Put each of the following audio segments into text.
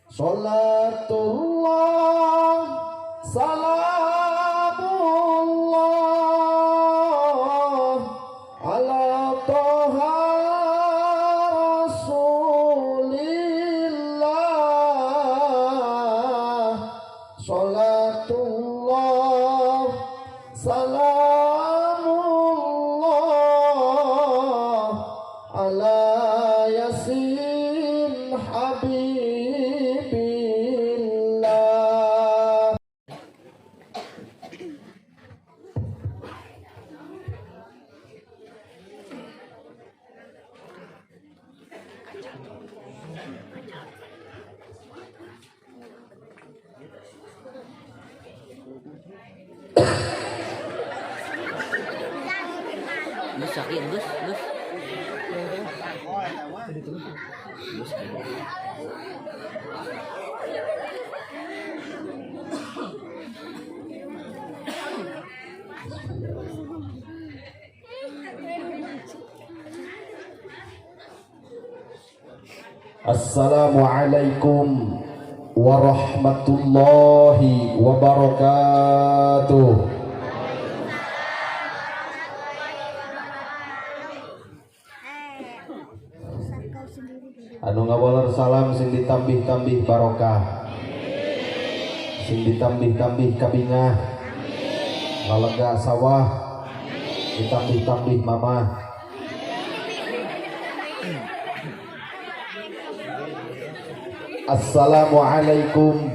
Salatullah salamullah ala Toha Rasulillah. Salatullah salamullah ala Yasin Habibillah. Geus sakit geus geus. Geus. Assalamualaikum warahmatullahi wabarakatuh. Anu ngawaler salam sing ditambih-tambih barokah, sing ditambih-tambih kabingah, ngalega sawah, ditambih-tambih mamah. Assalamualaikum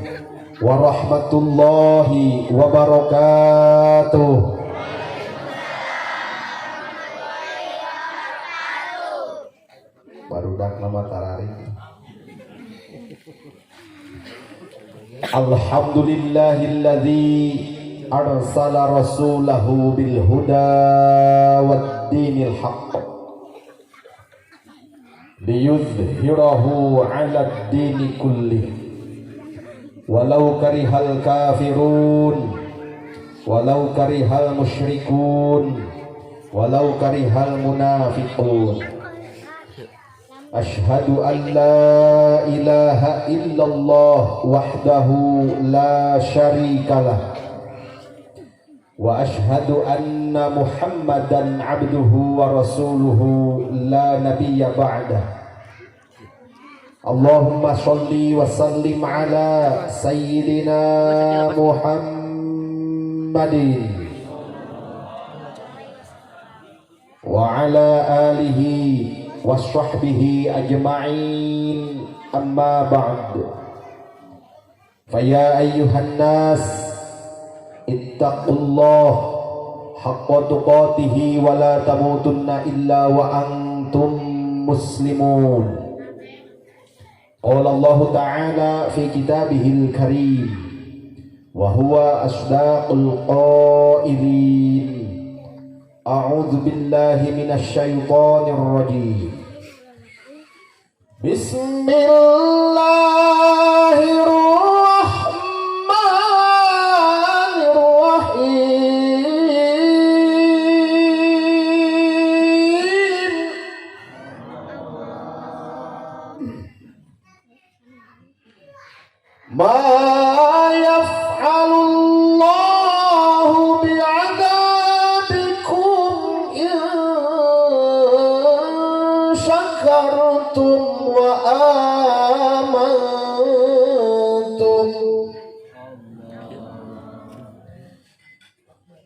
warahmatullahi wabarakatuh. Barudak nama tarari. Alhamdulillahilladzi arsala rasulahu bil huda wad dinil haqq liyuzhirahu 'ala ad-dini kulli walau karihal kafirun, walau karihal musyrikun, walau karihal munafiqun. Ashhadu an la ilaha illallah wahdahu la syarikalah wa ashhadu anna Muhammadan abduhu wa rasuluhu la nabiyya ba'dah. Allahumma shalli wa sallim ala sayyidina Muhammadin wa ala alihi wa sahbihi ajma'in. Amma ba'd. Fa ya ayyuhan nas, ittaqullah haqqa tuqatihi wa la tamutunna illa wa antum muslimun. Qala Allah Ta'ala fi kitabihil karim wa huwa asdaqul qailin. A'udzu billahi minasy syaithanir rajim. Bismillahirrahmanirrahim. Ma yaf'alullahu bi'adabikum in syakartum wa amantum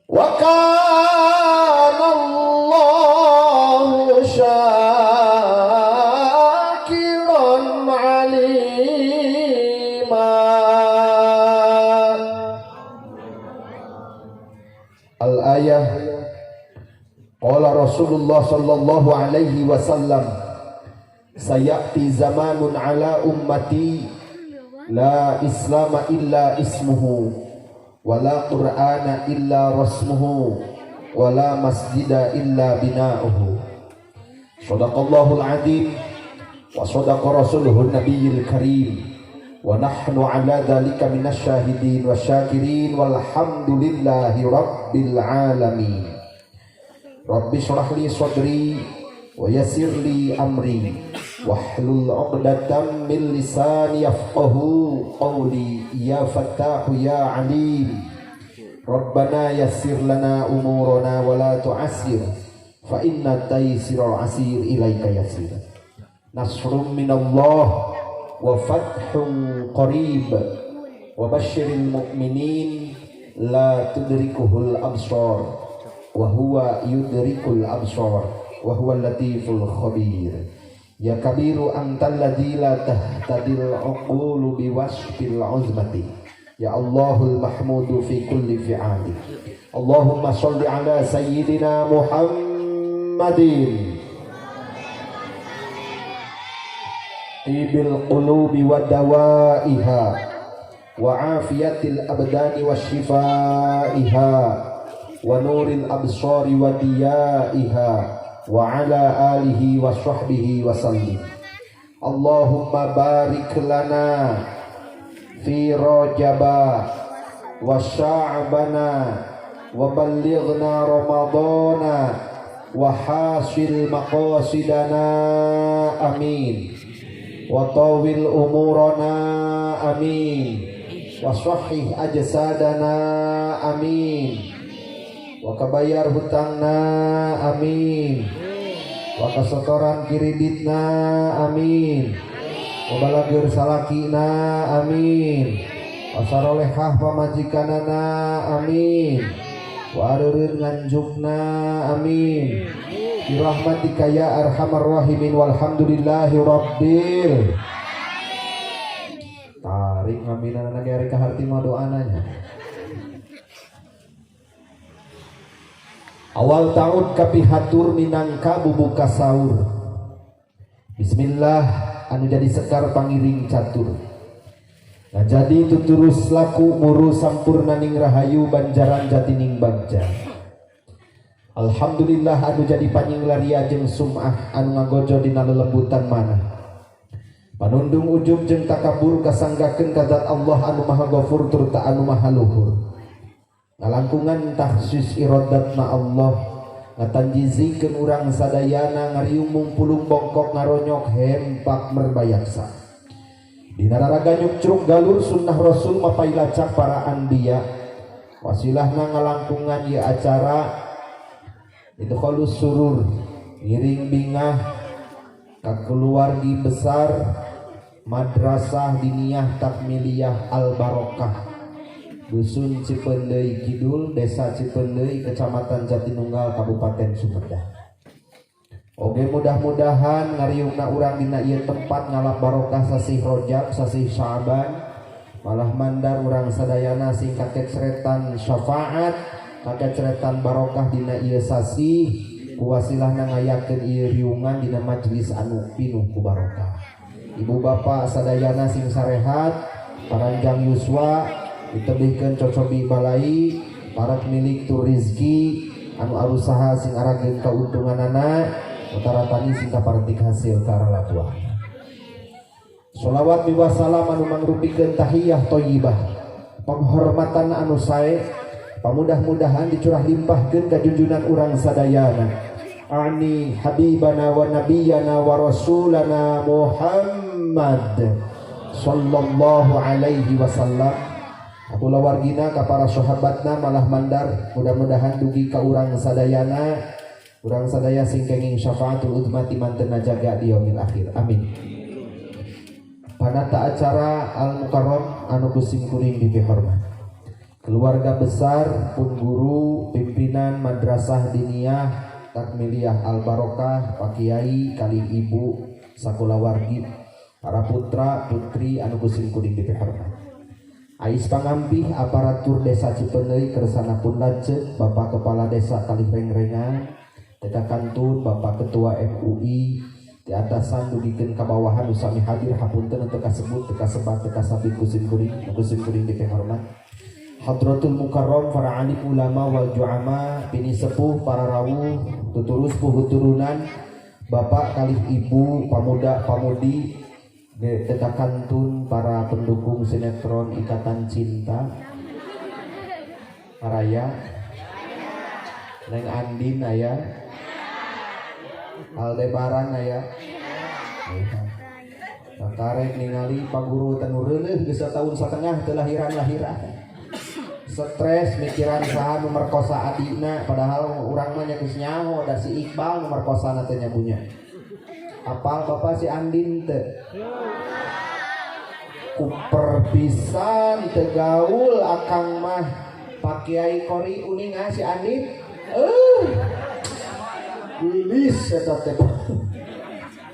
wa kana Allahu syakiran alima. Al-ayah. Qala Rasulullah sallallahu alaihi wasallam, sayati zamanun ala ummati la islama illa ismuhu wa la qur'ana illa rasmuhu wa la masjida illa bina'uhu. Shadaqallahul azim wa sadaqa rasuluhun nabiyil karim wa nahnu ala dhalika minasyahidin wasyakirin walhamdulillahi rabbil alamin. Rabbi shrah li sadri wa yassir li amri Wahlul 'uqdatam min lisani yafqahu qawli. Ya Fattahu ya Alim. Rabbana yassir lana umurana wa la tu'assir fa inna taysiral asir ilaika yasir. Nasrum minallah wa fathun qarib wa basyiril mu'minin la tudrikuhul absar wa huwa yudrikul absar wa huwal latiful khabir. Ya kabiru antal ladzi la tahtadil uqulu biwasfil uzmati. Ya Allahul mahmudu fi kulli fi'ali. Allahumma sholli ala sayyidina Muhammadin tibil qulubi wa dawaiha wa afiyatil abdani wa shifaiha wa nuril absari wa diyaiha wa ala alihi wa sahbihi wa sallim. Allahumma barik lana fi rajaba wa sya'bana wa ballighna ramadana wa hasil maqasidana amin. Wa tawil umurana amin. Wa sahih ajsadana amin. Wa kabayar hutangna amin. Wa kasetoran kiriditna amin. Wa balageur salakina amin. Wa sarolehah pamajikanana amin. Wa areureun nganjukna amin. Bi rahmatika ya arhamar rahimin walhamdulillahi rabbil. Tarik ngaminana ge ari ka harti mah doana nya. Awal tahun kapihatur minangka bubuka saur. Bismillah anu jadi sekar pangiring catur. Nah jadi tuturus laku muru sampurnaning rahayu banjaran jatining bagja. Alhamdulillah anu jadi panyinglaria jeung sum'ah anu ngagojo dina lelembutan manah. Panundung ujub jeung takabur kasanggakeun ka zat Allah anu Maha Ghafur turta anu Maha Luhur. Ngalangkungan takhsis iradatna Allah ngatanjizikeun urang sadayana ngariung mungpulung bongkok ngaronyok hempak merbayaksa. Dina raraga nyukcruk galur sunnah Rasul mapailacak para anbiya. Wasilahna ngalangkungan ieu acara idkhalus surur ngiring bingah ka keluargi besar Madrasah Diniyah Takmiliyah Al Barokah Dusun Cipeundeuy Kidul, Desa Cipeundeuy, Kecamatan Jatinunggal, Kabupaten Sumedang. Oge mudah-mudahan ngariungna urang dina ieu tempat ngalap barokah sasih Rajab, sasih Sya'ban, malah mandar urang sadayana sing kakecretan syafaat, kakecretan barokah dina ieu sasih, kuwasilahna ngayakeun ieu riungan dina majelis anu pinuh ku barokah. Ibu bapak sadayana sing sarehat, paranjang yuswa, ditebihkeun cocobi balai, para milik tur rizki anu arusaha sing arageun kauntunganana, utaratani sing kaparentik hasil karalabuah. Sholawat miwah salam anu mangrupikeun tahiyah thayyibah, penghormatan anu sae, pamudah-mudahan dicurah limpahkeun ka junjunan urang sadayana. Ani habibana wa nabiyana wa rasulana Muhammad sallallahu alaihi wasallam. Apula wargina ka para sahabatna malah mandar mudah-mudahan dugi ka urang sadayana, urang sadaya sing kenging syafaatul uzma ti mantena jaga di yaumil akhir. Amin. Panata acara Al Mukarram anu kusim kuring dipihormat. Keluarga besar pun guru pimpinan Madrasah Diniyah Takmiliyah Al Barokah, Pak Kiai kali ibu sakulawargi, para putra putri anu kusim kuring dipihormat. Ais pangampih aparatur desa Cipeundeuy kersana pun lanceuk Bapak Kepala Desa kalih rengrengan teka kantun Bapak Ketua MUI di atasan dugikeun ka bawahan sami hadir hapunten teu kasebut teu kasebat teu kasabit kusim kuring dipihormat. Hadratul Mukarram para alim ulama wal ju'ama bini sepuh para rawuh tuturus puhu turunan bapak kalih ibu pamuda pamudi teka kantun para pendukung sinetron Ikatan Cinta Araya Neng Andin aya Aldebaran aya Kakarek ningali Pak Guru teh nu reuneuh geus satahun satengah teu lahiran-lahiran. Stres mikiran saha nu merkosa adina padahal urang mah nya geus nyaho da si Iqbal nu merkosana teh nya bunya. Apal bapak si Andin teh? Kuper pisan teu gaul akang mah. Pak Kiai Kori uninga si Andin? Geulis eta teh.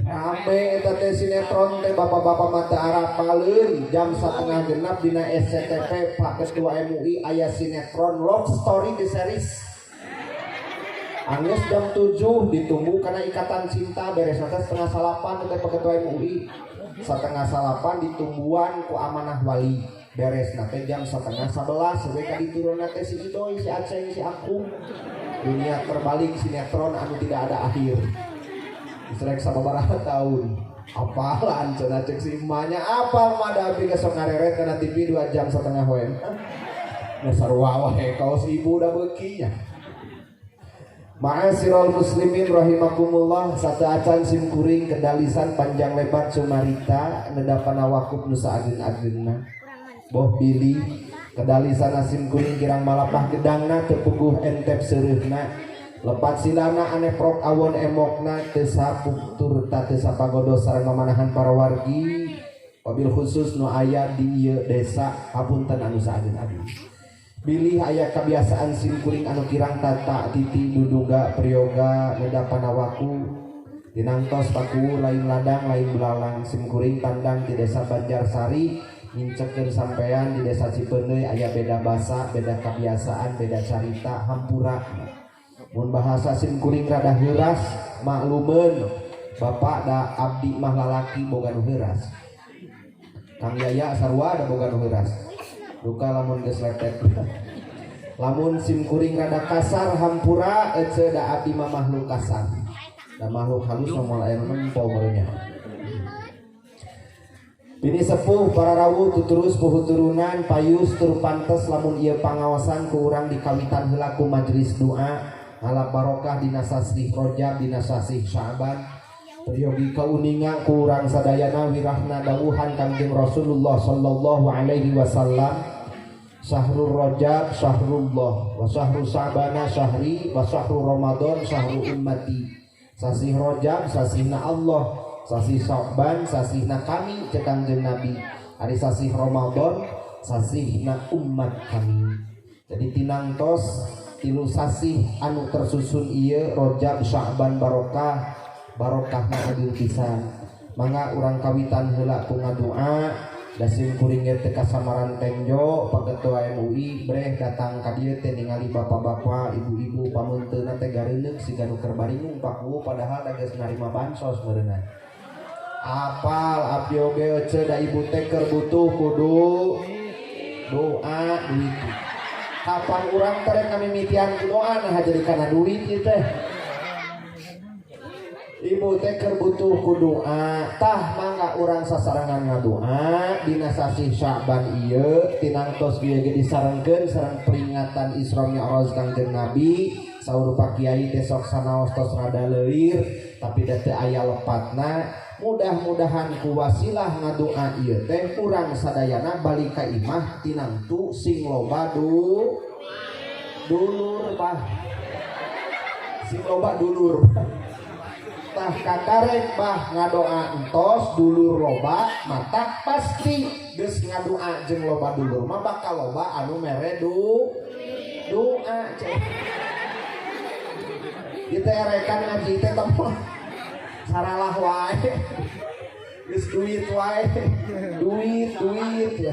Rame eta teh sinetron teh bapak-bapak mata arapaleun jam 5:30 dina SCTV Pak Ketua MUI aya sinetron Love Story di series. Anggeus jam 7 ditunggu karena ikatan cinta beres teh 7:30 teh Pak Ketua MUI. 7:30 ditungguan ku amanah wali. Beres teh jam 10:30 we ka diturunna teh si Idoy, si Aceng, si Akung. Dunia terbalik sinetron anu tidak ada akhir. Srek sababaraha tahun. Apalan cenah cek si emaknya apal mah da abdi geus sok ngareret kana TV 2 jam setengah we. Nah sarua wae kaos ibu da beuki nya. Ma'asyiral muslimin rahimakumullah, sateuacan sim kuring kedalisan panjang lebar cumarita nedapan wakub nu saageng-agengna. Boh bilih kedalisan sim kuring kirang malapah gedangna teu puguh entep seureuhna. Lepat silana aneh prok awon emokna teu sapuk turta teu sapagodo sareng mamanahan para wargi wabil khusus nu aya di ieu desa hapunten anu saageng-ageng. Bilih aya kebiasaan sim kuring anu kirang tata titi duduga priyoga nedapan awaku dinangtos paku lain ladang lain belalang sim kuring tandang di desa Banjarsari ngincekeun sampean di desa Cipeundeuy aya beda basa beda kebiasaan beda carita hampura. Mun bahasa sim kuring rada heuras maklumeun bapak da abdi mah lalaki boga nu heuras. Kang Yaya sarua da boga nu heuras. Duka lamun geus lepet. Lamun sim kuring rada kasar hampura ece da abdi mah makhluk kasar. Da makhluk halus mah moal aya nu nempo meureunnya. Bini sepuh para rawuh tuturus puhu turunan payus tur pantes lamun ieu pangaosan ku urang dikawitan heula ku majelis doa ngalap barokah dina sasih Rajab dina sasih Sya'ban. Peryogi kauninga ku urang sadayana wirahna dawuhan Kangjeng Rasulullah sallallahu alaihi wasallam Syahrul Rajab syahrullah wa syahru Sya'bana syahri wa syahru Ramadan syahru ummati. Sasih Rajab sasihna Allah, sasih Sya'ban sasihna kami cek Kangjeng Nabi. Ari sasih Ramadan sasihna umat kami. Jadi tinangtos tilu sasih anu tersusun ieu Rajab Sya'ban barokah barokahna ageung pisan. Mangga urang kawitan heula ku ngadoa da sim kuring ge teu kasamaran tengjo Pak Ketua MUI breh datang ka dieu teh ningali bapak-bapak ibu-ibu pameunteuna teh gareuneuk siga nu keur baringung Pak Bu padahal da geus narima bansos meureunna. Apal abdi oge ece da ibu teh keur butuh kudu doa duit. Kapan urang teh rek ngamimitian ku doa nah jadi kana duit ieu teh. Ibu teh keur butuh ku doa tah mangga urang sasarengan ngadoa dina sasih Sya'ban ieu tinangtos ieu ge disarengkeun sareng peringatan Isra Mi'raj Kangjeng Nabi saur Pak Kiai teh sok sanaos tos rada leuir tapi da teu aya lepatna. Mudah-mudahan ku wasilah ngadoa ieu teh urang sadayana balik ka imah tinangtu sing loba dulur bah sing loba dulur. Tah kakarek bah ngadoa entos dulur loba matak pasti geus ngadoa jeung loba dulur mah bakal loba anu mere doa cek. Ieu teh erekan ngaji teh teh saralah wae geus duit wae duit duit ya.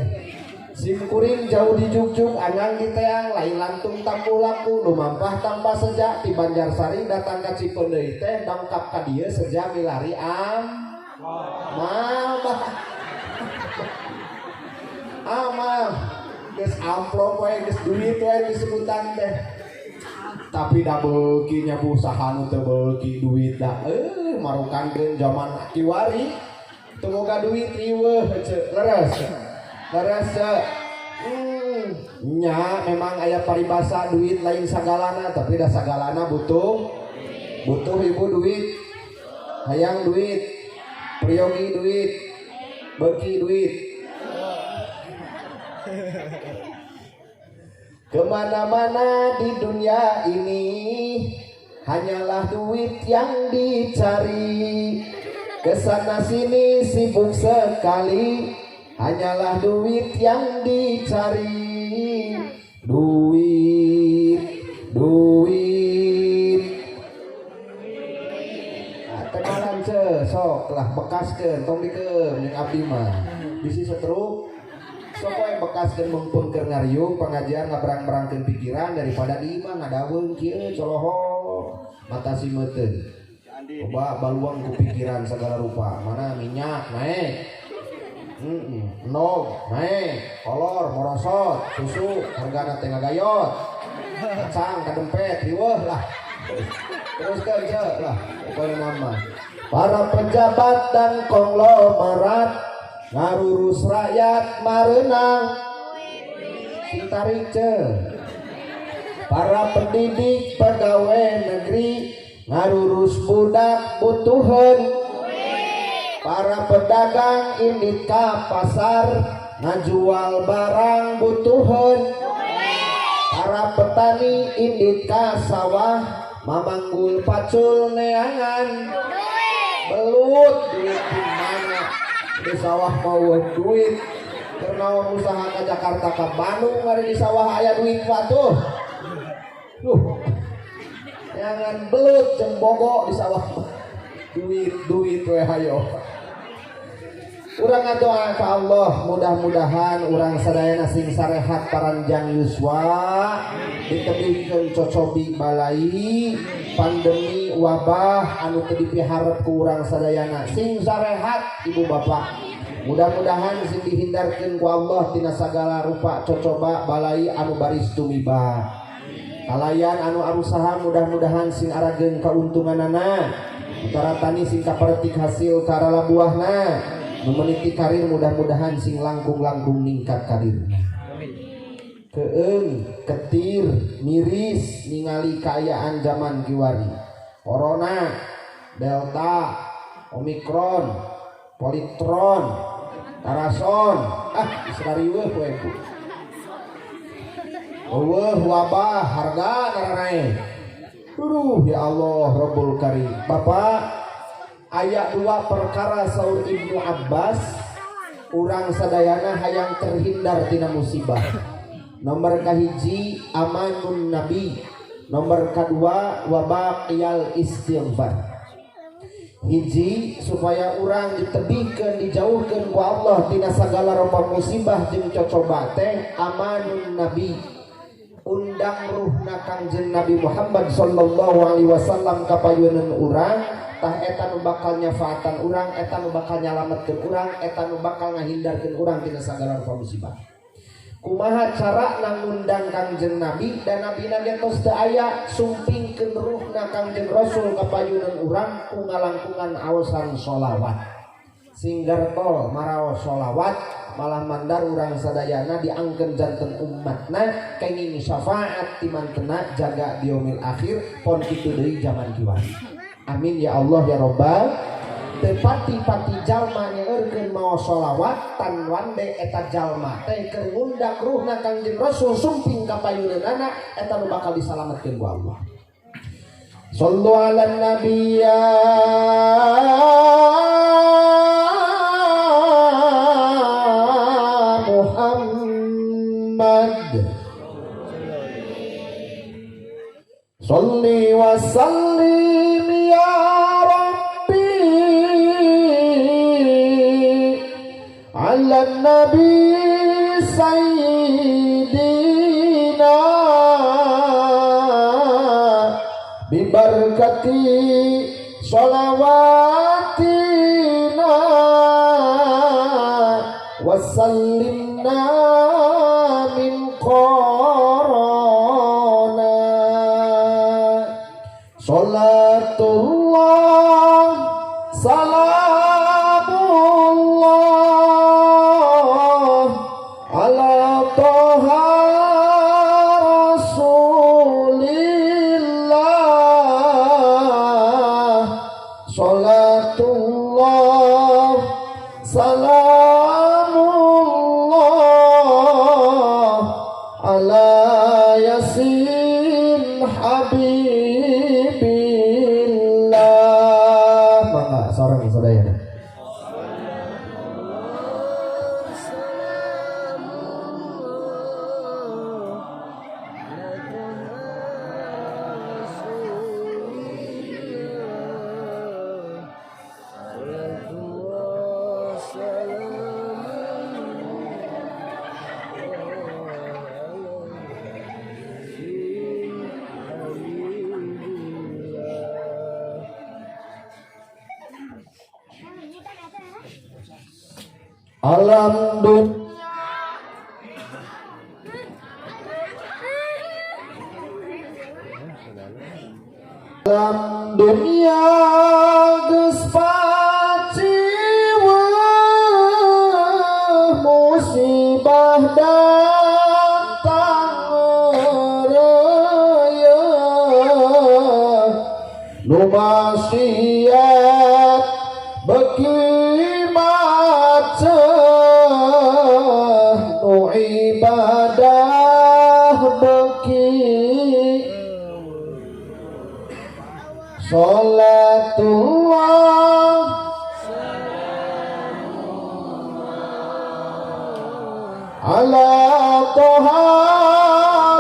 Sim kuring jauh di jugjug anyang di teang lain lantung tampuh laku lumampah tanpa sejak di Banjarsari datang ka Cipeundeuy teh dongkap ka dieu seja milari am mama amam geus amplop wae geus duit wae disebutan teh tapi da beuki nya usaha nu teu beuki duit da marukankeun zaman kiwari teu boga duit riweuh ceu leres leres nya memang aya paribasa duit lain sagalana tapi da sagalana butuh butuh ibu duit hayang duit Priyogi duit, beuki duit. Kemana-mana di dunia ini hanyalah duit yang dicari. Kesana sini sibuk sekali, hanyalah duit yang dicari. Duit, duit. Nah, tekanan ce, sok lah bekaskeun, tong dikeun jeung abdi mah. Bisi setruk. Sok we bekaskeun mumpung keur ngariung pengajian ngaberang-berangkeun pikiran daripada di imah ngadaweung kieu coloho mata simeuteun. Coba baluang ku pikiran segala rupa, mana minyak naik. Nog naik, kolor morosot, susu hargana teh ngagayot. Kacang kadempet riweuh lah. Teruskeun ce lah pokona mah. Para pejabat dan konglomerat ngarurus rakyat mareunang sing tarik ce. Para pendidik pegawai negeri ngarurus budak butuheun. Para pedagang indit ka pasar ngajual barang butuheun. Para petani indit ka sawah mamanggul pacul neangan belut duit di mana di sawah mau duit karena usaha ke Jakarta ke Bandung hari di sawah aya duit patuh. Duh, jangan belut jembogo di sawah duit duit we hayo. Urang ngadoa ka Allah mudah-mudahan urang sadayana sing sarehat paranjang yuswa, ditebihkeun cocobi balai pandemi wabah anu teu dipiharep ku urang sadayana sing sarehat ibu bapak. Mudah-mudahan sing dihindarkeun ku Allah tina sagala rupa cocoba balai anu baris tumiba. Kalayan anu arusaha mudah-mudahan sing arageun kauntunganana, utara tani sing kaperetik hasil karala buahna, nu meniti karir mudah-mudahan sing langkung-langkung ningkat karirna. Keung, ketir, miris ningali kaayaan zaman kiwari. Corona, Delta, Omikron, Politron, Tarason, ah geus riweuh we ku. Eueuh wabah harga naranae. Duh ya Allah Rabbul Karim. Bapak ayat dua perkara saur Ibnu Abbas urang sadayana hayang terhindar tina musibah. Nomor kahiji amanun nabi, nomor kedua wabaqiyal istighfar. Hiji supaya urang ditebihkeun dijauhkeun ku Allah tina sagala rupa musibah jeung cocoba teh amanun nabi. Undang ruhna Kangjeng Nabi Muhammad sallallahu alaihi wasallam ka payuneun urang, tah eta nu bakal nyafaatan urang, eta nu bakal nyalametkeun urang, eta nu bakal ngahindarkeun urang tina sagala rupa musibah. Kumaha cara ngundang Kangjeng Nabi dan Nabi ge tos teu aya sumpingkeun ruhna Kangjeng Rasul ka payuneun urang ku ngalangkungan aosan sholawat. Sing gartol maraos sholawat malah mandar urang sadayana diangkeun janten umatna kenging syafaat timantena jaga diomil akhir pon kitu deui zaman kiwari. Amin ya Allah ya Robbal. Tepati-pati jalma nyeurkeun mawa sholawat tan wande eta jalma teh keur ngundang ruhna Kangjeng Rasul sumping ka payuneunana eta nu bakal disalametkeun ku Allah. Sallu ala nabi ya Muhammad. Salli wa sallim ya Rabbi ala nabi sayyidina bibarkati sholawatina wasallimna min korona. Salatullah salamullah ala toha rasulillah. Salatullah Alam dunia alam dunia geus paciweuh musibah datang reuyeung nu maksiat beuki maceuh nu ibadah beuki salatullah ala toha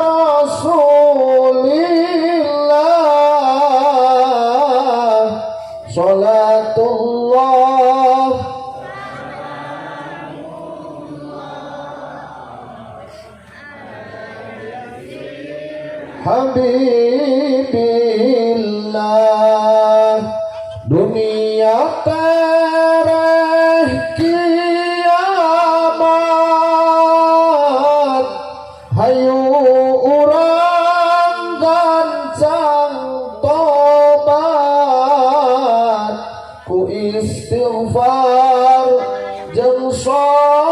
rasulillah salatullah habibillah dunia tereh kiamat hayu urang gancang tobat ku istighfar jeung sholawat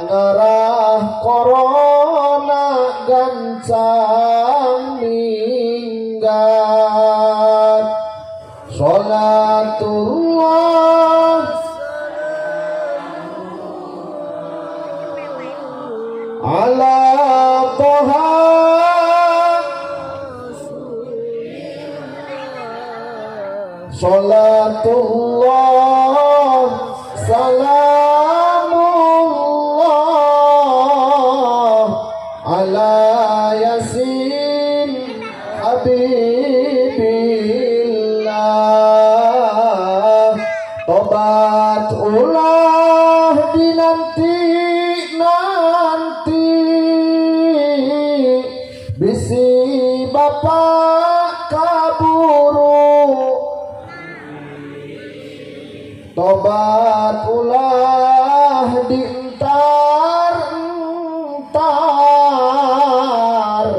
ngarah korona gancang minggat salatullah ala toha salatullah salamullah ala yasin habibillah tobat ulah dinanti nanti bisi bapak kaburu tobat ulah dientar entar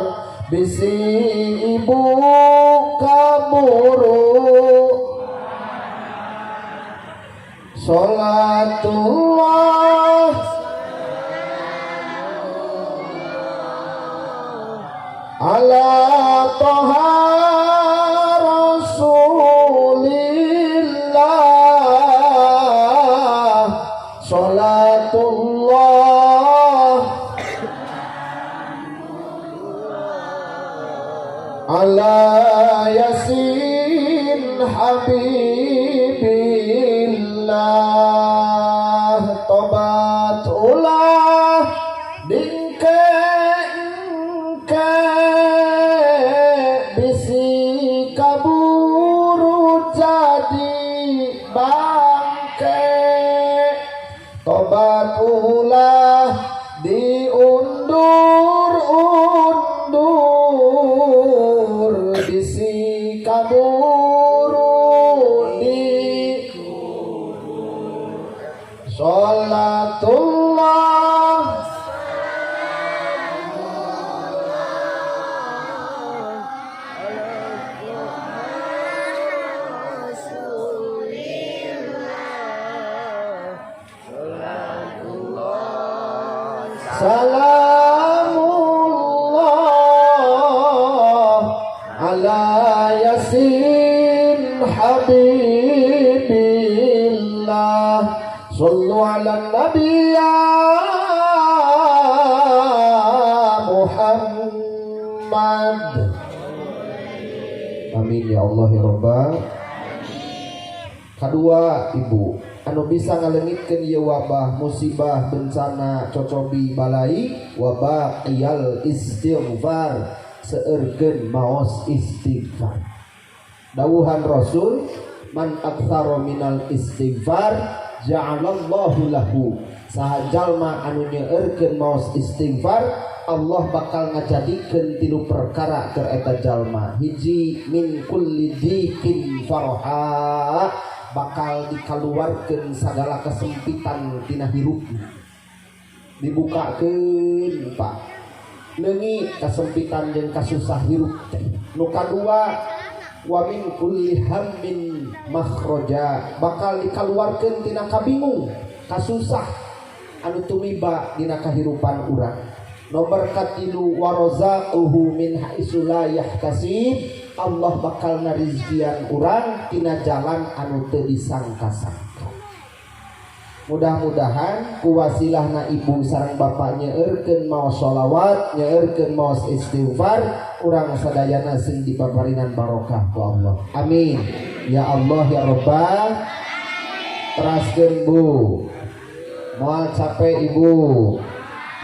bisi ibu kaburu salatullah ala toha rasulillah salatullah ala yasin habibillah tobat ulah dingke engke bisi kaburu jadi bangke tobat ulah diundur-undur bisi kaburu di salatullah salamullah ala yasin habibillah sallu ala nabi ya Muhammad. Amin ya Allah ya Rabbal. Kadua ibu anu bisa ngalengitkeun ieu wabah musibah bencana cocobi balai wabah qiyal istighfar seueurkeun maos istighfar. Dawuhan Rasul man aktsara minal istighfar ja'alallahu lahu saha jalma anu nyeueurkeun maos istighfar Allah bakal ngajadikeun tilu perkara keur eta jalma. Hiji min kulli diqin faraha bakal dikaluarkeun sagala kesempitan tina hirupna. Dibukakeun Pak. Leungit kasempitan jeung kasusah hirup teh. Nu kadua wa min kulli hammin makhraja, bakal dikaluarkeun tina kabingung, kasusah anu tumiba dina kahirupan urang. Nomor katilu warazaqahu min haitsu la yahtasib, Allah bakal ngarizkian urang tina jalan anu teu disangka-sangka. Mudah-mudahan ku wasilahna ibu sareng bapak nyeurkeun maos sholawat, nyeurkeun maos istighfar, urang sadayana sing dipaparinan barokah ku Allah. Amin. Ya Allah ya Rabbal. Teraskeun Bu. Moal capek ibu.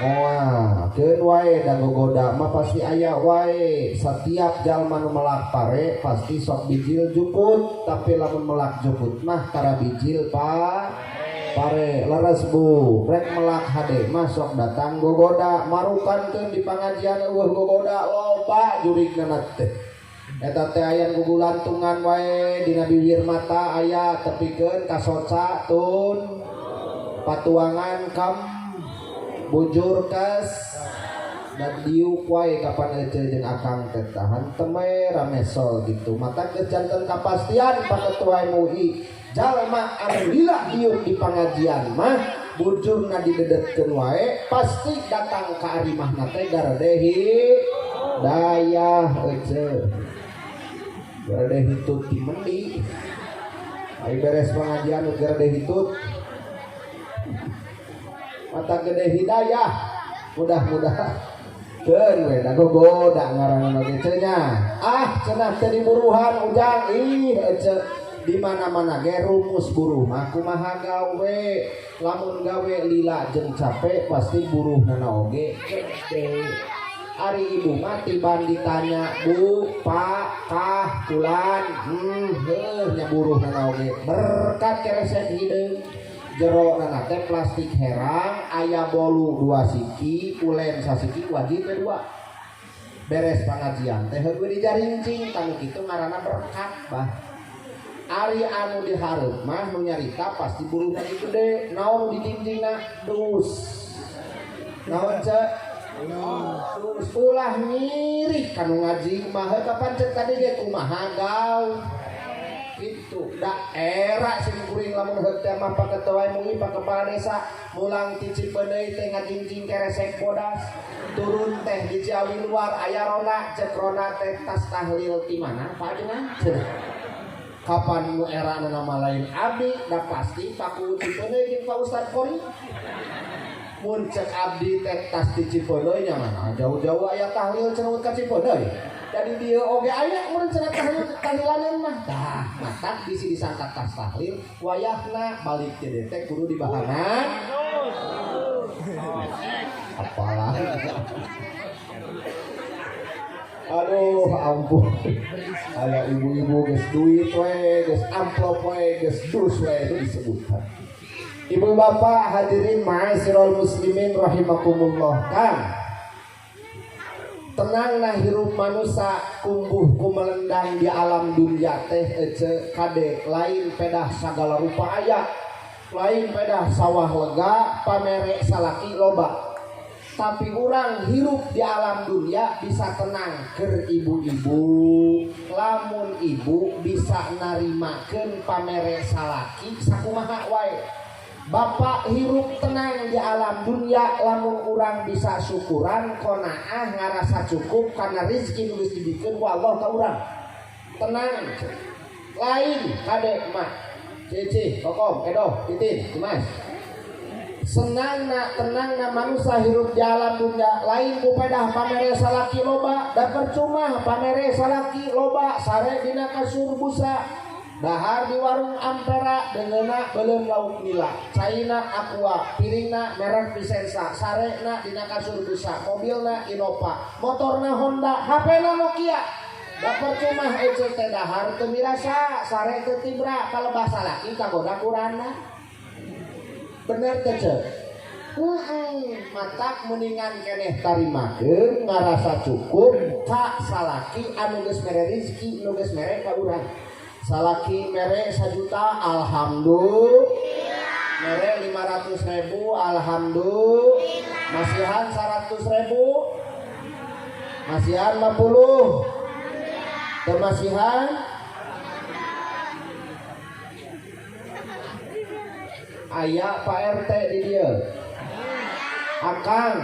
Moal keun wae da gogoda mah pasti aya wae. Setiap jalma nu melak pare pasti sok bijil jukut, tapi lamun melak jukut mah tara bijil Pak. Pare leres Bu, rek melak hade mah sok datang gogoda, marukan keun di pangajian eueuh gogoda loba jurigna teh. Eta teh aya gugulantungan wae dina bibir mata aya tepikeun ka soca tun patuangan kam bujur kas dan diuk wae kapan ece jeung akang teh tahan teme ramesol gitu. Mata geus janten kapastian Pak Ketua MUI jalma anu lila diuk di pangajian mah bujurna didedetkeun wae pasti datang ka arimahna teh garede hidayah ece. Garede hitut di mendi. Ai beres pengajian garede hitut. Mata gede hidayah. Mudah-mudahan keun we da gogoda ngaranna oge cenah. Ah cenah teh diburuhan ujang ih ece. Di mana-mana ge rumus buruh mah kumaha gawe, lamun gawe lila jeung capek pasti buruhna oge gede. Ari ibu mah tiban ditanya bu, pak, kah, kulan, heuh nya buruhna oge berkat keresek hideung. Jero nana teh plastik herang aya bolu 2 siki, ulen sasiki wajib teh 2. Beres pangajian teh heuh dijarincing tanu kitu ngaranna berkat bah. Ari anu dihareup mah nu nyarita pasti buruhna ge gede, naon nu dijingjingna dus. Naon ce? Dus ulah nyirik kanu ngaji mah heuh kapan ceuk tadi ge kumaha gawe. Gitu da era sing kuring lamun heuh teh mah Pak Ketua MUI Pak Kepala Desa mulang ti Cipeundeuy teh ngajingjing keresek bodas turun teh di Ciawi luar aya rona ceuk rona teh tas tahlil ti mana Pak cenah. Kapan nu era nama lain abdi da pasti Pak Cipeundeuy jeung Pak Ustad Kori. Mun cek abdi teh tas di Cipeundeuy nya mana jauh-jauh aya tahlil cenah ka Cipeundeuy. Jadi dia oge aya mun cenah tahlil tahlilanan mah. Tah matak bisi disangka tas tahlil wayahna balik teh teh kudu dibahanan. Apalah. Aduh ampun. Aya ibu-ibu geus duit we, geus amplop we, geus dus we itu disebutkan. Ibu bapak hadirin ma'asyiral muslimin rahimakumullah. Kang tenanglah hirup manusia kumbuh kumelendang di alam dunia teh ece kade lain pedah sagala rupa aya, lain pedah sawah lega pamere salaki loba. Tapi orang hirup di alam dunia bisa tenang ker ibu-ibu, lamun ibu bisa narimakeun pamere salaki sakumaha wae. Bapak hirup tenang di alam dunia lamun urang bisa syukuran qonaah ngarasa cukup karena rezeki nu geus dibikeun ku Allah ka urang. Tenang. Lain kade mah. Cici, kokom, edoh, titin, Dimas. Senangna tenangna manusia hirup di alam dunia lain ku pedah pamere salaki loba da percuma pamere salaki loba sare dina kasur busa dahar di warung Ampera dengeuna beuleum lauk nila caina Aqua piringna merek Vicenza sarena dina kasur busa mobilna Innova motorna Honda HP-na Nokia da percuma ece teh dahar teu mirasa sare teu tibra palebah salaki kagoda kurana. Bener teh cek. Matak mendingan keneh tarimakeun ngarasa cukup ka salaki anu geus mere rezeki nu geus mere ka urang. Salaki mere 1 juta, alhamdulillah. Mere 500 ribu, alhamdulillah. Masihan 100 ribu, masihan 50, teu masihan. Aya Pak RT di dieu? Akang,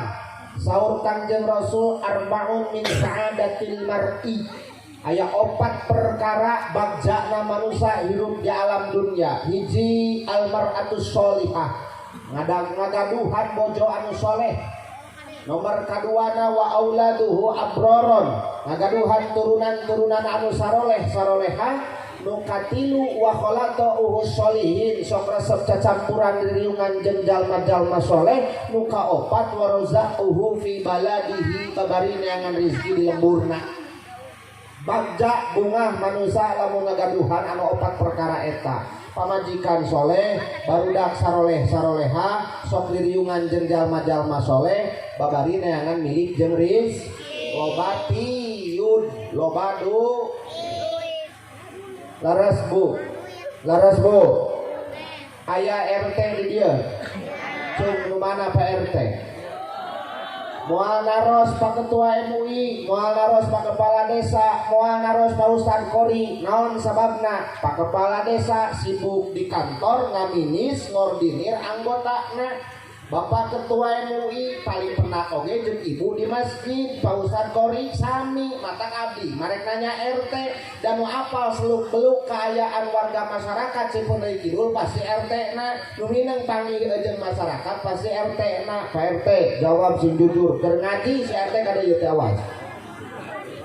saur Kangjeng Rasul, arbaun min sa'adatil mar'i, aya opat perkara bagjana manusia hidup di alam dunia. Hiji, almar'atus sholihah, ngagaduhan bojo anu soleh. Nomor kaduana, wa auladuhu abroron, ngagaduhan turunan-turunan anu saroleh saroleha. Nu katilu, wa khalata'uhu sholihin, sok resep cacampuran diriungan jeung jalma-jalma soleh. Nu kaopat, wa razaquhu fi baladihi, babari neangan rizki di lemburna. Bagja bungah manusia lamun ngagaduhan anu opat perkara eta: pamajikan soleh, barudak saroleh saroleha, sok liriungan jeung jalma-jalma soleh, babari neangan milik jeung riz loba tiun, loba du. Laras, Bu? Laras, Bu? Aya RT di dieu? Cung, nu mana Pak RT? Moal naros Pak Ketua MUI, moal naros Pak Kepala Desa, moal naros Pak Ustad Kori. Naon sababna? Pak Kepala Desa sibuk di kantor ngaminis ngordinir anggotana. Bapak Ketua MUI paling pernah oge jeung ibu di masjid. Pak Ustad Kori sami. Matak abdi marek nanya RT dan nu apal seluk beluk kaayaan warga masyarakat Cipeundeuy Kidul pasti RT na, nu mineng panggih jeung masyarakat pasti RT na. Pak RT, jawab sing jujur, keur ngaji si RT kada ieu teh. Awas,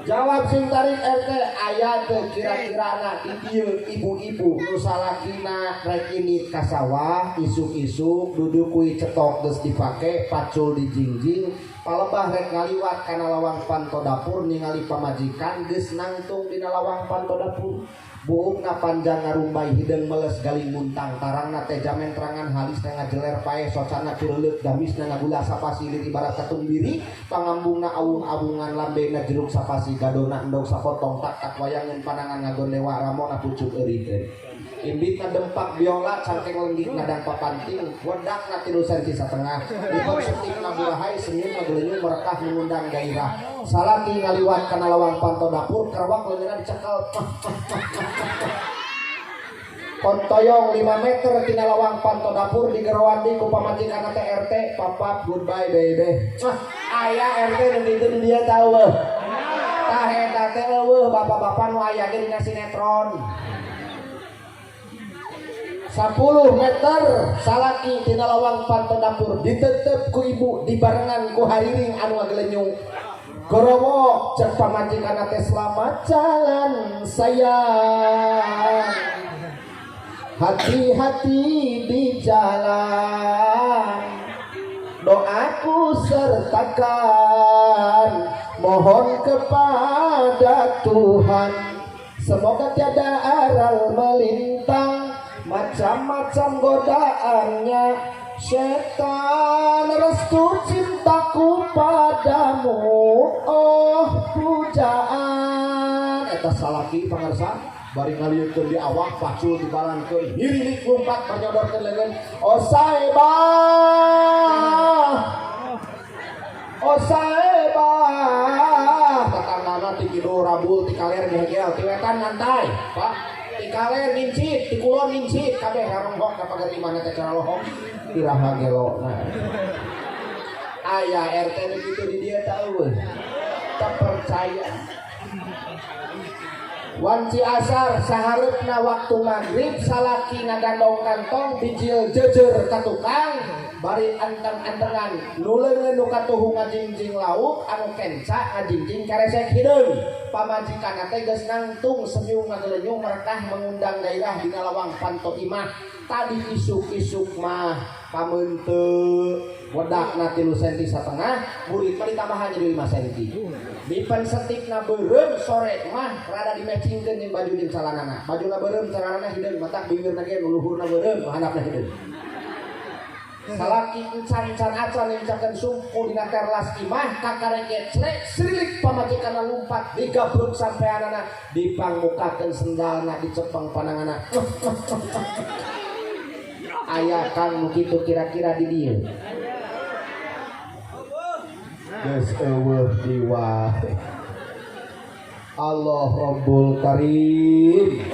jawab sing tarik. RT, aya teu kira-kira na di dieu ibu-ibu nu salakina rek indit ka sawah isuk-isuk, duduk kui cetok geus dipake, pacul dijingjing, palebah rek ngaliwat kana lawang panto dapur, ningali pamajikan geus nangtung dina lawang panto dapur, buukna panjang ngarumbay, hideung meles galing muntang, tarangna teh jamen terangan, halisna ngajeler paeh, socana cureuleuk, damisna ngagula sapasilir ibarat katumbiri, pangambungna awung-awungan, lambena jeruk sapasi, gadona endog sapotong, tak tak wayangan panangan ngagondewa, ramona pucuk eureun, imbitna dempak biola, cangkeng lenggik ngadang papanting, wedakna 3,5 senti, lipet setikna burahay, senyum ngagelenyum merekah mengundang gairah. Salaki ngaliwat kana lawang panto dapur, kerwak leungeunna dicekal, kontoyong 5 meter tina lawang panto dapur, digeroan di ku pamajikan teh RT, papap, "Goodbye, baby." Aya RT nu kitu di dieu tau? Tah, eta teh euweuh bapak-bapak nu aya ge dina sinetron. 10 meter salaki tina lawang panto dapur, ditetep ku ibu, dibarengan ku hariring anu ngagelenyung gorowok. Cek pamajikan teh, "Selamat jalan, sayang, hati-hati di jalan, doaku sertakan, mohon kepada Tuhan semoga tiada aral melintang, macam-macam godaannya setan, restu cintaku padamu, oh pujaan." Eta salaki, pangarsa, bari ngaliutkeun di awak, pacul dibalangkeun, hirilik lumpat, banyodorkeun leungeun, "Oh saebah, oh saebah." Tetanggana ti kidul rabul, ti kaler ngehegel, ti wetan ngantai, Pak, ti kaler ngincit, ti kulon ngincit, kabeh raronghok ka pagar imahna teh caralohok, iraha gelona. Aya RT nu kitu di dieu teh? Euweuh. Teu percaya. Wanci asar sahareupna waktu maghrib, salaki ngagandong kantong bijil jejer ka tukang, bari anteng-antengan, nu leungeun nu katuhu ngajingjing lauk, anu kenca ngajingjing karesek hideung. Pamajikan teh geus nangtung, senyum ngagelenyum merekah mengundang gairah dina lawang panto imah. Tadi isuk-isuk mah pameuteu, wedakna 3,5 senti, burit mah ditambahan jadi 5 senti, dipen setikna beureum. Sore mah rada dimecingkeun jeung baju jeung calanana, bajuna beureum, calanana hideung, matak bibirna ge nu luhurna beureum, nu handapna hideung. Salaki encan-encan acan nincakeun sumpu dina terlas imah kakarek clek srilik pamajikanna lumpat digabruk sampeanana dipangmukakeun sendalna dicepeng pananganna. Aya kang nu kitu kira-kira di dieu. Geus eueuh diwae. Allah Rabbul Karim.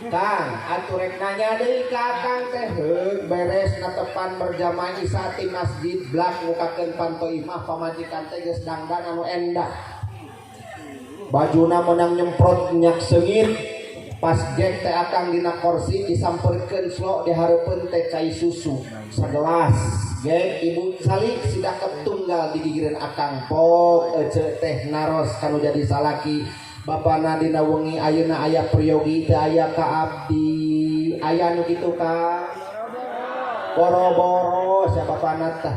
Kang, atuh rek nanya deui ka Akang teh heug beres netepan berjamaah isya ti masjid blak mukakeun panto imah pamajikan teh geus dangdan anu endah. Bajuna meunang nyemprot minyak seungit. Pas gek teh Akang dina kursi disamperkeun slok di hareupeun teh cai susu sagelas. Gek ibu salik sidakep tunggal di gigireun Akang pok ece teh naros kanu jadi salaki. Bapana dina wengi ayeuna aya priyogi teu aya ka abdi. Aya nu kitu ka? Boro-boro sia bapana tah.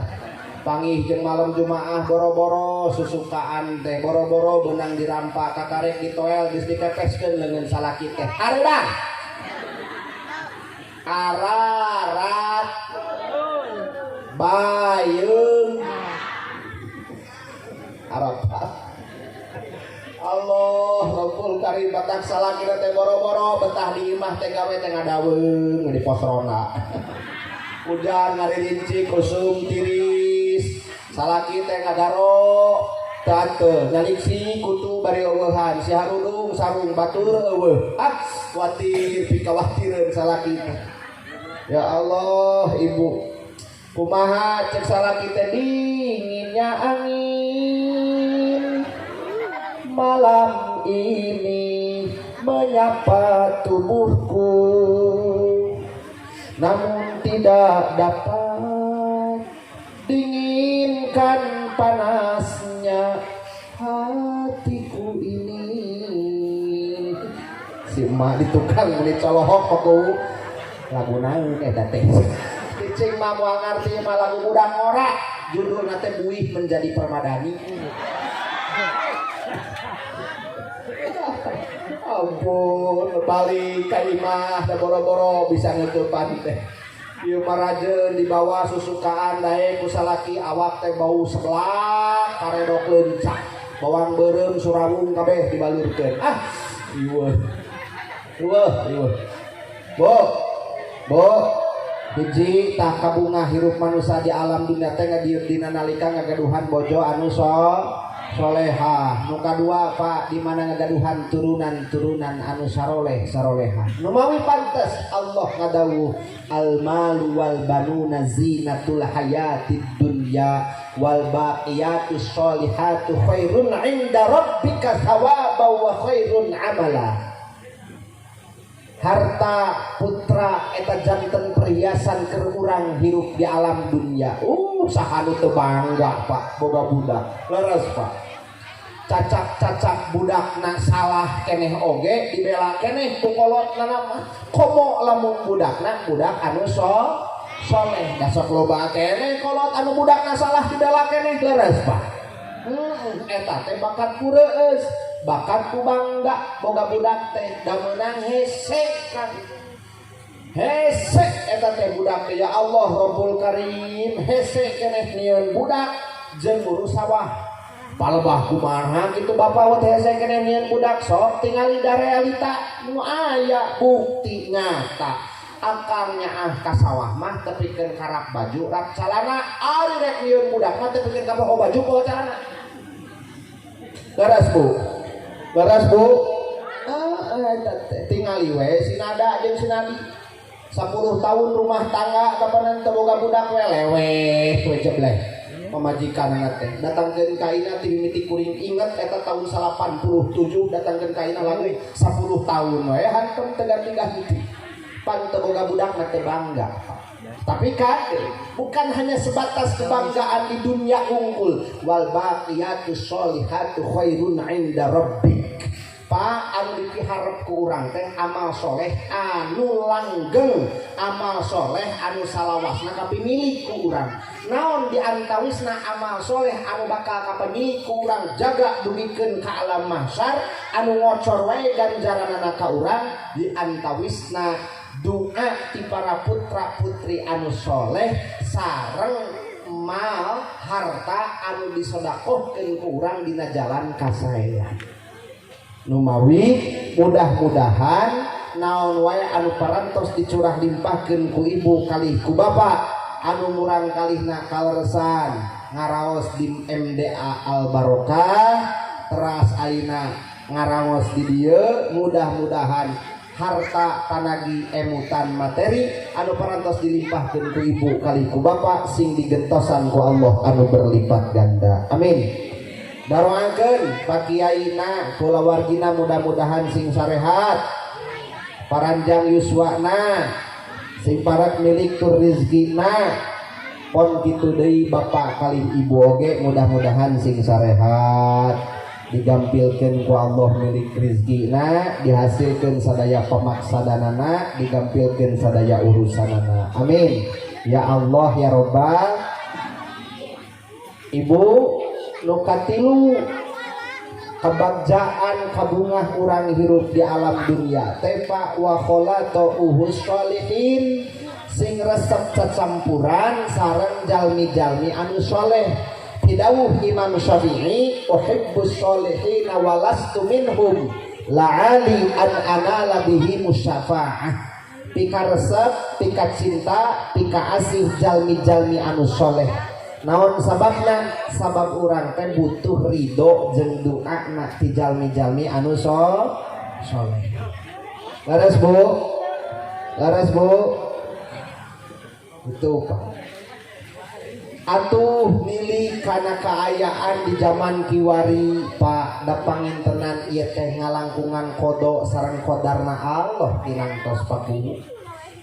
Pangih jeung malam Jumaah boro-boro susukaan teh boro-boro beunang dirampa kakarek ditoel geus dikepeskeun leungeun salaki teh. Hareudang. Ararat bayeung Arafat. Allah Rabbul Karim batak salaki teh boro-boro betah di imah teh gawe teh ngadaweung di pos ronda. Hujan ngaririnci kusum tiris salaki teh ngagaro teu nyaliksi kutu bari eueuhan si harudung sarung batur eueuh ah watir pikawatireun salaki teh. Ya Allah ibu kumaha cek salaki teh dinginnya angin malam ini menyapa tubuhku namun tidak dapat dinginkan panasnya hatiku ini. Si emak di tukang beli colohok kok lagu naon eta teh. Cicing mah moal ngarti mah lagu budak ngora judulna teh buih menjadi permadani. Ampun, balik ka imah da boro-boro bisa ngeutupan teh. Ieu mah rajeun dibawa susukaan daek ku salaki awak teh bau seblak karedok leuncak. Bawang beureum surawung kabeh dibalurkeun. Ah, ieuh. Eueuh, ieuh. Bo. Bo. Hiji tah kabungah hirup manusia di alam dunia teh ngadieu dina nalika ngagaduhan bojo anu soleha. Nu kadua Pak di mana ngagaduhan turunan-turunan anu saroleh saroleha. Nu mawi pantes Allah ngadawuh al malu wal banuna zinatul hayatid dunya wal baqiyatus sholihatu khairun 'inda rabbika thawaban wa khairun amala. Harta putra eta janten perhiasan keur urang hirup di alam dunia. Saha nu teu bangga Pak boga budak. Leres Pak. Cacak-cacak budakna salah keneh oge dibela keneh ku kolotna mah. Komo lamun budakna budak anu soleh. Da sok loba keneh kolot anu budakna salah dibela keneh leres Pak. Eta teh bakat ku reueus, bakat ku bangga boga budak teh da meunang hese kan. Hese eta teh budak teh ya Allah Rabbul Karim hese keneh nieun budak jeung ngurus sawah. Palebah kumaha kitu bapak teh hese keneh nieun budak sok tingali da realita nu aya bukti nyata. Akang nyaah ka sawah mah tepikeun ka rak baju rak calana ari rek nieun budak mah tepikeun ka poho baju poho calana. Leres Bu. Leres Bu. Tingali we sinada jeung sinadi. 10 tahun rumah tangga kapanan teu boga budak we leweh we jebleh. Pamajikanna teh datangkeun ka ina ti mimiti kuring inget eta tahun 87 datangkeun ka ina lagu 10 tahun we hantem teu ganti-ganti. Pan teu boga budak mah teu bangga. Tapi kade bukan hanya sebatas kebanggaan di dunia unggul wal baqiyatus sholihatu khairun 'inda rabbik. Pak anu dipiharep ku urang teh amal soleh anu langgeng, amal soleh anu salawasna kapimilik ku urang. Naon diantawisna amal soleh anu bakal kapimilik ku urang jaga dugikeun ka alam mahsyar anu ngocor wae ganjaranana ka urang diantawisna doa ti para putra putri anu soleh Sareng mal harta anu disodakohkeun ku urang dina jalan kasaean. Numawi mudah-mudahan naon wae anu parantos dicurah limpahkeun ku ibu kalih ku bapak anu murang kalihna kaleresan ngaraos di MDA Al Barokah teras ayeuna ngaraos di dieu mudah-mudahan harta tanagi emutan materi anu parantos dilimpahkeun ku ibu kalih ku bapak sing digentosan ku Allah anu berlipat ganda. Amin. Daroakeun Pak Kiaina kulawargina mudah-mudahan sing sarehat, paranjang yuswana, sing parak milik tur rizkina. Pon kitu deui bapak kalih ibu oge mudah-mudahan sing sarehat, digampilkeun ku Allah milik rizkina, dihasilkeun sadaya pamaksadanana, digampilkeun sadaya urusanana. Amin ya Allah ya Robbal. Ibu nu katilu kebagjaan kabungah urang hirup di alam dunia tepa wa kholatu uhus sholihin sing resep cacampuran sareng jalmi-jalmi anu soleh. Didawuh Imam Syafi'i uhibbus sholihina walastu minhum la'ali an anala bihi musyafaah. Pika resep, pika cinta, pika asih jalmi-jalmi anu soleh. Naon sababna? Sabab urang teh butuh ridho jeung doana ti jalmi-jalmi anu soleh. Laras Bu? Laras Bu? Itu Pak. Atuh milih kana kaayaan di zaman kiwari Pak da pangintenan ieu teh ngalangkungan kodo sareng kodarna Allah tinangtos pakuwu.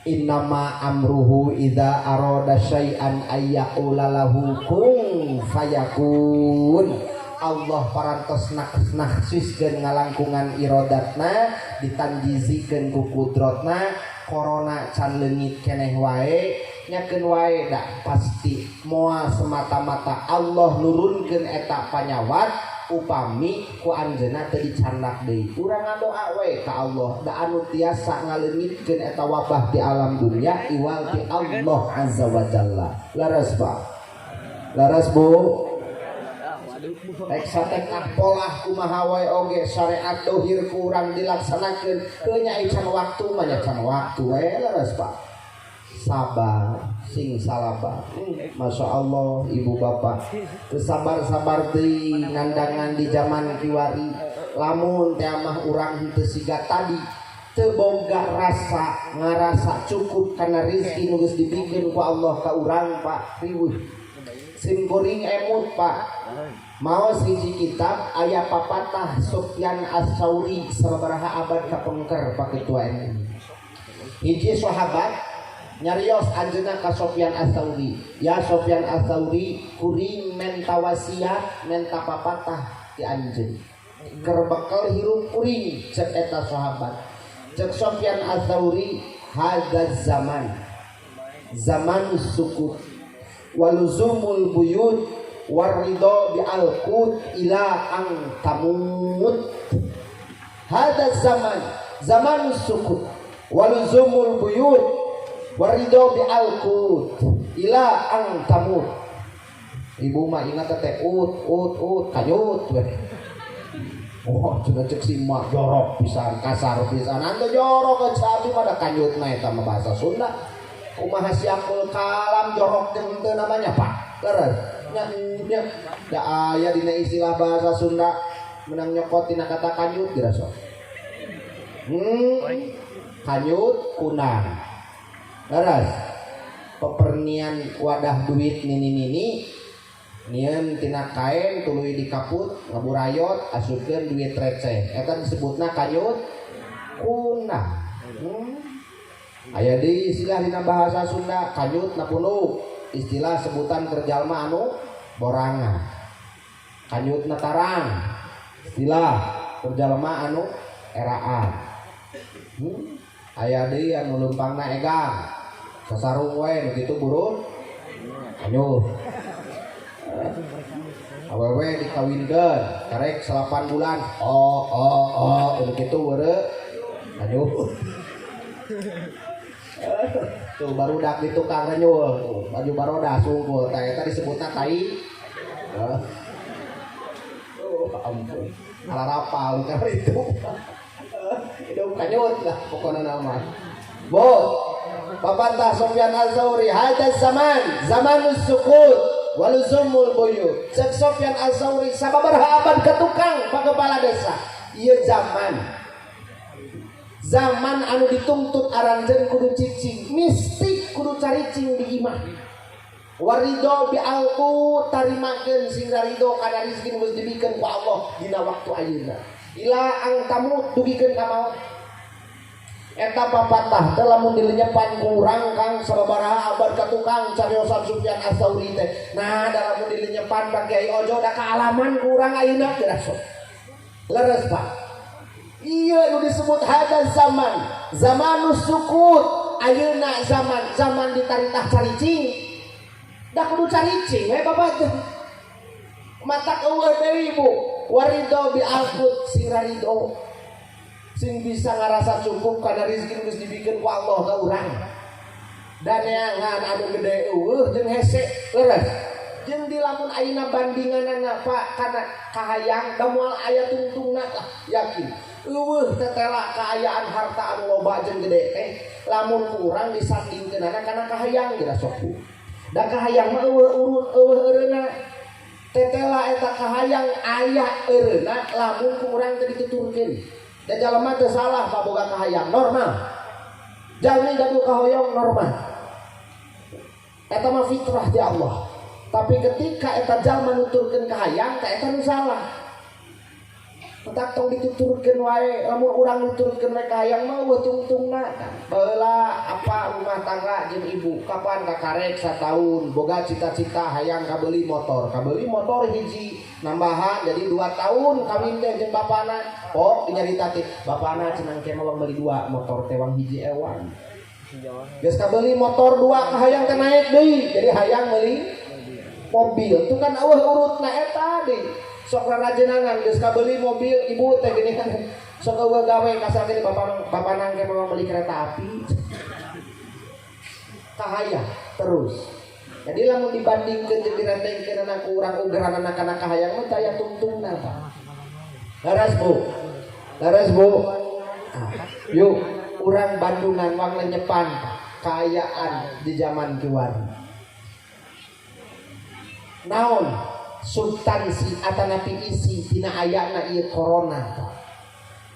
Innama amruhu idza arada syai'an ayyaqula lahu kun fayakun. Allah parantos naksiskeun ngalangkungan irodatna, ditanjizikeun ku kudrotna. Corona can leungit keneh wae, nyakeun wae da pasti moal semata-mata Allah nurunkeun eta panyawat upami ku anjeunna teu dicandak deui. Urang ngadoa we ka Allah da anu tiasa ngaleungitkeun eta wabah di alam dunia iwal ti Allah azza wa jalla. Laras Pak? Laras Bu? Rek satek polah kumaha wae oge syariat dohir ku urang dilaksanakeun teu nya can waktu mah nya can waktu we. Laras Pak? Sabar sing salabar. Masya Allah ibu bapak sabar-sabar teuing nandangan di zaman kiwari. Lamun teh mah urang henteu siga tadi teu boga rasa ngarasa cukup kana rizki nu geus dibikeun ku Allah ka urang Pak. Riweuh sim kuring emut Pak. Maos hiji kitab aya papatah Sufyan Ats-Tsauri sababaraha abad kapengker Pak Ketua MUI. Hiji sahabat nyarios anjeunna ka Sofyan Ats-Tsauri, ya Sofyan Ats-Tsauri kuring menta wasiat menta papatah ti anjeun keur bekel hirup kuring cek eta sahabat. Cek Sofyan Ats-Tsauri hadza zaman zaman sukut waluzumul buyut waridho bi alqut ila ang tamut. Hadza zaman zaman sukut waluzumul buyut waridho bi alqut ila ang tamut. Ibu mah ingat teh ut ut ut kanyut we. Oh cenah cek si mak jorok pisan kasar pisan ante jorok ke abi mah da kanyutna eta mah bahasa Sunda. Kumaha siapul kalam jorok teh henteu namanya Pak. Leres nya nya da aya dina istilah bahasa Sunda menang nyokot tina kata kanyut diraso. Kanyut kunang. Leres pepernian wadah duit nini-nini nieun tina kain tuluy dikaput ngaburayot asupkeun duit receh eta disebutna kanyut kunang. Aya deui istilah dina bahasa Sunda kanyut na punuk, istilah sebutan keur jalma anu borangan. Kanyut na tarang, istilah keur jalma anu eraan. Aya deui anu leumpangna egang sasarung we nu kitu burun anyuh. Awewe dikawinkeun karek 8 bulan oh oh oh nu kitu weureu anyuh. Tuh barudak di tukang renyul tuh, baju barodas wungkul tah eta disebutna tai. Oh, ampun. Alarapal karena itu. Hidup kanyut lah pokoknya nama. Bo, papatah Sofyan Az-Zauri, hadza zaman, zamanus sukut waluzumul buyut. Cek Sofyan Az-Zauri sababaraha abad ka tukang pak kepala desa. Ieu zaman. Zaman anu dituntut aranjeun kudu cicing, mistik kudu caricing di imah. Warido bi alqu tarimakeun sing ridho kana rezeki nu geus dibikeun ku Allah dina waktu ayeuna. Ila ang tamut dugikeun ka maot. Eta papatah teh lamun dilenyepan ku urang Kang sababaraha abad ka tukang cariosan Sufyan Ats-Tsauri teh. Nah, da lamun dilenyepan Pak Kiai Ojo da kaalaman ku urang ayeuna geura sok. Leres Pak. Iya nu disebut hadza zaman, zamanus sukut. Ayeuna zaman zaman ditaritah caricing. Da kudu caricing we bapak teh. Matak eueuh deui Bu. Warido bi alqut sing rarido. Sing bisa ngarasa cukup kana rezeki geus dibikeun ku Allah ka urang. Dan neangan anu gede eueuh jeung hese leres. Jeung di lamun ayeuna bandinganana Pak kana kahayang da moal aya tungtungna lah yakin. Eueuh tetela kaayaan harta anu loba jeung gede teh lamun ku urang disandingkeunana kana kahayang geura sok ku. Da kahayang mah eueuh urut eueuh eureuna. Tetela eta kahayang aya eureuna lamun ku urang teh dituturkeun. Da jalma teu salah paboga kahayang normal. Jalmi gaduh kahoyong normal. Eta mah fitrah di Allah. Tapi ketika eta jalma nuturkeun kahayang teh eta nu salah. Tetap tong dituturkeun wae, lamun urang nuturkeun we kahayang mah eueuh tungtungna. Baheula apa rumah tangga jeung ibu, kapan kakarek sataun, boga cita-cita hayang kabeuli motor, kabeuli motor hiji, nambahan jadi 2 tahun kawin teh jeung bapana. Oh, dinyarita teh bapana cenah engke mah meuli 2 motor teh wang hiji ewang. Geus kabeuli motor 2 kahayang teh naik deui, jadi hayang meuli mobil. Itu kan eueuh urutna eta deui. Sok rarajenangan geus kabeuli mobil ibu teh gini kan sok eueuh gawe kasar gini bapak bapana engke mah meuli kereta api. Kahayang terus. Jadi lamun dibandingkeun jeung direntengkeun anak urang ugeranana kana kahayang mah daya tungtungna Pak. Leres Bu. Leres Bu. Ah, yuk urang Bandungan wang lenyepan kaayaan di zaman kiwari. Naon substansi atanapi isi tina ayana ieu corona Pak.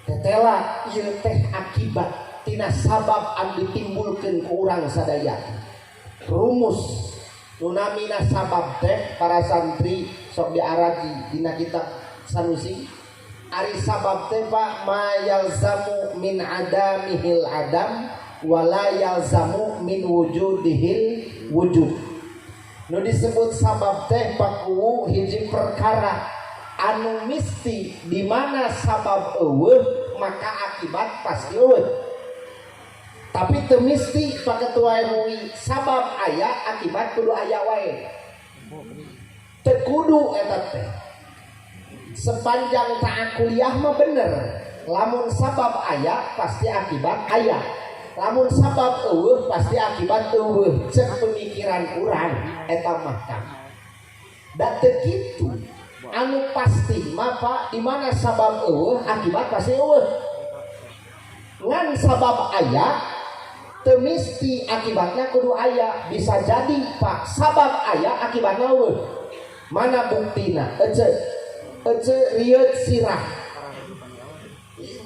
Tetela ieu teh akibat tina sabab anu ditimbulkeun ku urang sadaya. Rumus nu namina sabab teh para santri sok diaraji dina kitab Sanusi. Ari sabab teh Pak ma yalzamu min adamihil adam wala yalzamu min wujudihil wujud. Nu disebut sabab teh Pak Kuwu hiji perkara anu misti di mana sabab eueuh maka akibat pasti eueuh. Tapi teu misti Pak Ketua MUI sabab aya akibat kudu aya wae. Teu kudu eta teh. Sepanjang tak kuliah mah bener. Lamun sabab aya pasti akibat aya. Lamun sabab eueuh pasti akibat eueuh. Cek pemikiran urang eta mah kan. Da teu kitu. Anu pasti mah Pak di mana sabab eueuh akibat pasti eueuh. Ngan sabab aya teu misti akibatnya kudu aya. Bisa jadi Pak sabab aya akibatna eueuh. Mana buktina? Ece ece rieut sirah.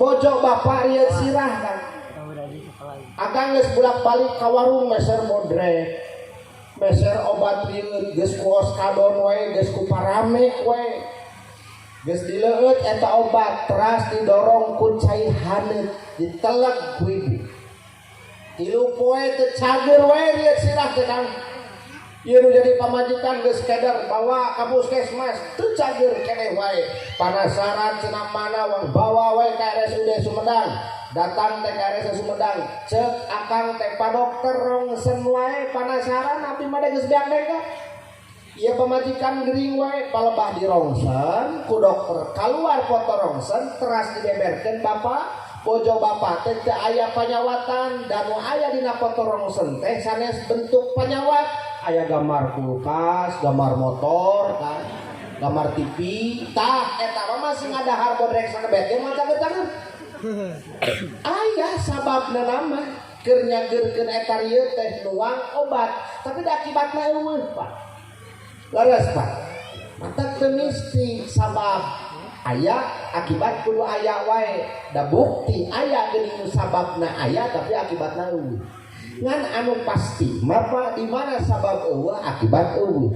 Bojo bapak rieut sirah kan. Akang geus bolak-balik ka warung meser bodrek. Meser obat rieut geus ku oskadon wae, geus ku paramek wae. Geus dileueut eta obat teras didorong ku cai haneut, diteleg ku ibu. 3 poe teu cager wae rieut sirah teh Kang. Ieu nu jadi pamajikan geus keder bawa ka puskesmas teu cager keneh wae. Panasaran cenah mana wang bawa wae ka RSUD Sumedang. Datang teh ka RSUD Sumedang, cek akang teh pa dokter rongsen wae panasaran abdi mah geus beak deui ka. Ieu pamajikan gering wae palebah di rongsen ku dokter kaluar foto rongsen teras dibeberkeun bapak Bojo bapak teh teu aya panyawatan dan nu aya dina foto rongsen teh sanes bentuk panyawat, aya gambar kulkas, gambar motor kan, gambar TV. Tah eta mah masih ngadahar bodrek sakebet ge mah cager-cager. Aya sababna nama keur nyageurkeun eta rieu teh nuang obat, tapi da akibatna eueuh, Pak. Leres, Pak. Matak teu misti sabab aya akibat kudu aya wae. Da bukti aya geuning sababna aya tapi akibatna eueuh. Ngan anu pasti mah, Pak, di mana sabab eueuh akibat eueuh.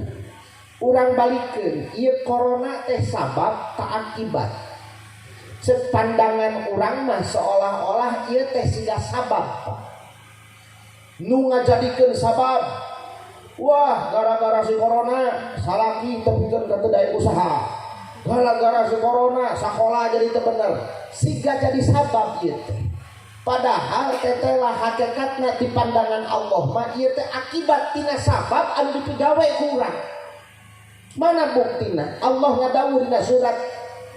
Urang balikeun ieu corona teh sabab tak akibat. Cek pandangan urang mah seolah-olah ieu teh siga sabab, Pak. Nu ngajadikeun sabab, wah gara-gara si corona salaki tepikeun ka teu daek usaha, gara-gara si corona sakola jadi teu bener, siga jadi sabab ieu teh. Padahal teteh lah hakikatna di pandangan Allah mah ieu teh akibat tina sabab anu dipigawe ku urang. Mana buktina? Allah ngadawuh dina surat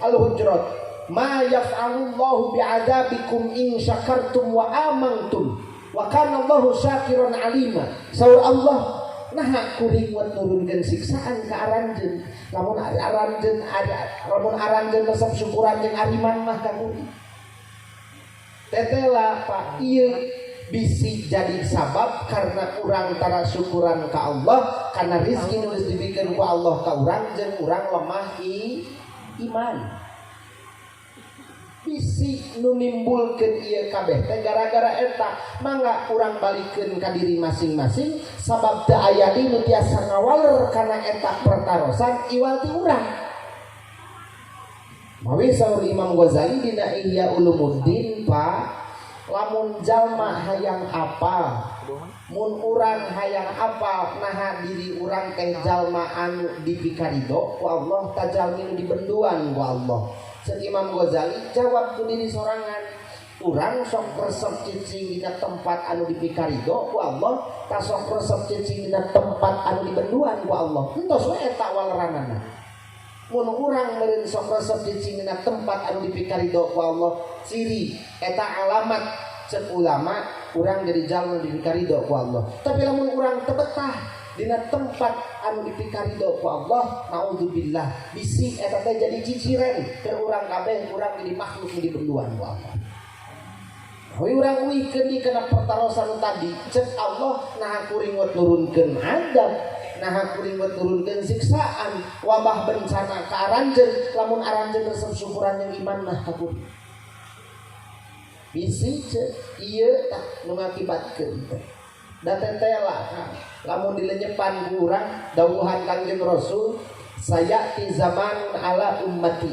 Al-Hujurat, ma yaf'alullahu bi'adzabikum in syakartum wa amantum wa kana Allahu syakiran alima. Saur Allah, naha kuring wat nurunkeun siksaan ka aranjeun lamun aranjeun lamun aranjeun resep syukuran jeung ariman mah ka kuring. Tetela Pak, ieu bisi jadi sabab karena urang tara syukuran ka Allah karena rizki nu geus dibikeun ku Allah ka urang jeung urang lemah iman. Bisi nu nimbulkeun ieu kabeh teh gara-gara eta. Mangga urang balikeun ka diri masing-masing sabab teu aya di nu tiasa ngawaler kana eta pertarosan iwal ti urang. Mawi saur Imam Ghazali dina Ihya Ulumuddin, Pak, lamun jalma hayang apal, mun urang hayang apal naha diri urang teh jalma anu dipikarido ku Allah ta jalmi nu dibenduan ku Allah. Cek Imam Ghazali jawab ku diri sorangan, urang sok resep cicing dina tempat anu dipikarido ku Allah ta sok resep cicing dina tempat anu dibenduan ku Allah. Entos we eta waleranana. Mun urang meureun sok resep cicing dina tempat anu dipikarido ku Allah, ciri eta alamat cek ulama urang jadi jalma dipikarido ku Allah. Tapi lamun urang teu betah dina tempat anu dipikarido ku Allah, naudzubillah, bisi eta teh jadi ciciren keur urang kabeh, urang jadi makhluk nu dibenduan ku Allah. Hawi urang uihkeun di kana pertarosan tadi, cek Allah naha kuring wat nurunkeun adab, naha kuring wat nurunkeun siksaan, wabah bencana ka aranjeun, lamun aranjeun resep syukuran yang iman mah ka kuring. Bisi cek ieu tah nu ngakibatkeun teh. Da tetela lamun dilenyepan ku urang dawuhan Kangjeng Rasul, sayati zamanun ala ummati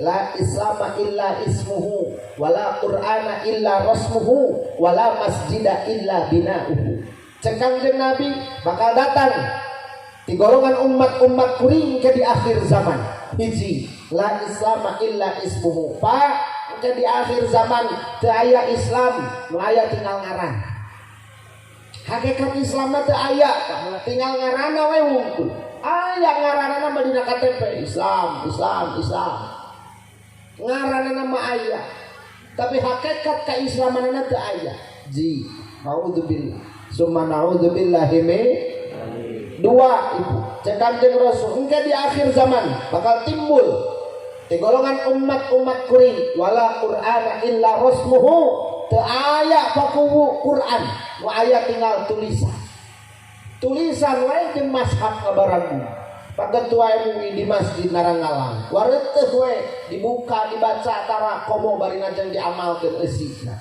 la islama illa ismuhu wala qur'ana illa rasmuhu wala masjida illa bina'uhu. Cek Kangjeng Nabi bakal datang di golongan umat-umat kuring ke di akhir zaman. Hiji, la islama illa ismuhu. Pak, ke di akhir zaman teu aya Islam, nu aya tinggal ngaran. Hakikat Islamna teu aya, tinggal ngaranna we wungkul. Aya ngaranna mah dina KTP Islam, Islam, Islam. Ngaranna mah aya. Tapi hakikat keislamanna teu aya. Ji, naudzubillah. Summa naudzubillahi min. Dua, ibu, cek Kangjeng Rasul, engke di akhir zaman bakal timbul di golongan umat-umat kuring wala qur'ana illa rasmuhu, teu aya pakuwu Quran, nu aya tinggal tulisan. Tulisan wae jeung mashab ngabaranggu. Pagetua MUI di masjid Narangalang. Wareuteuh we dibuka dibaca tara komo bari ngajeng diamalkeun eusina.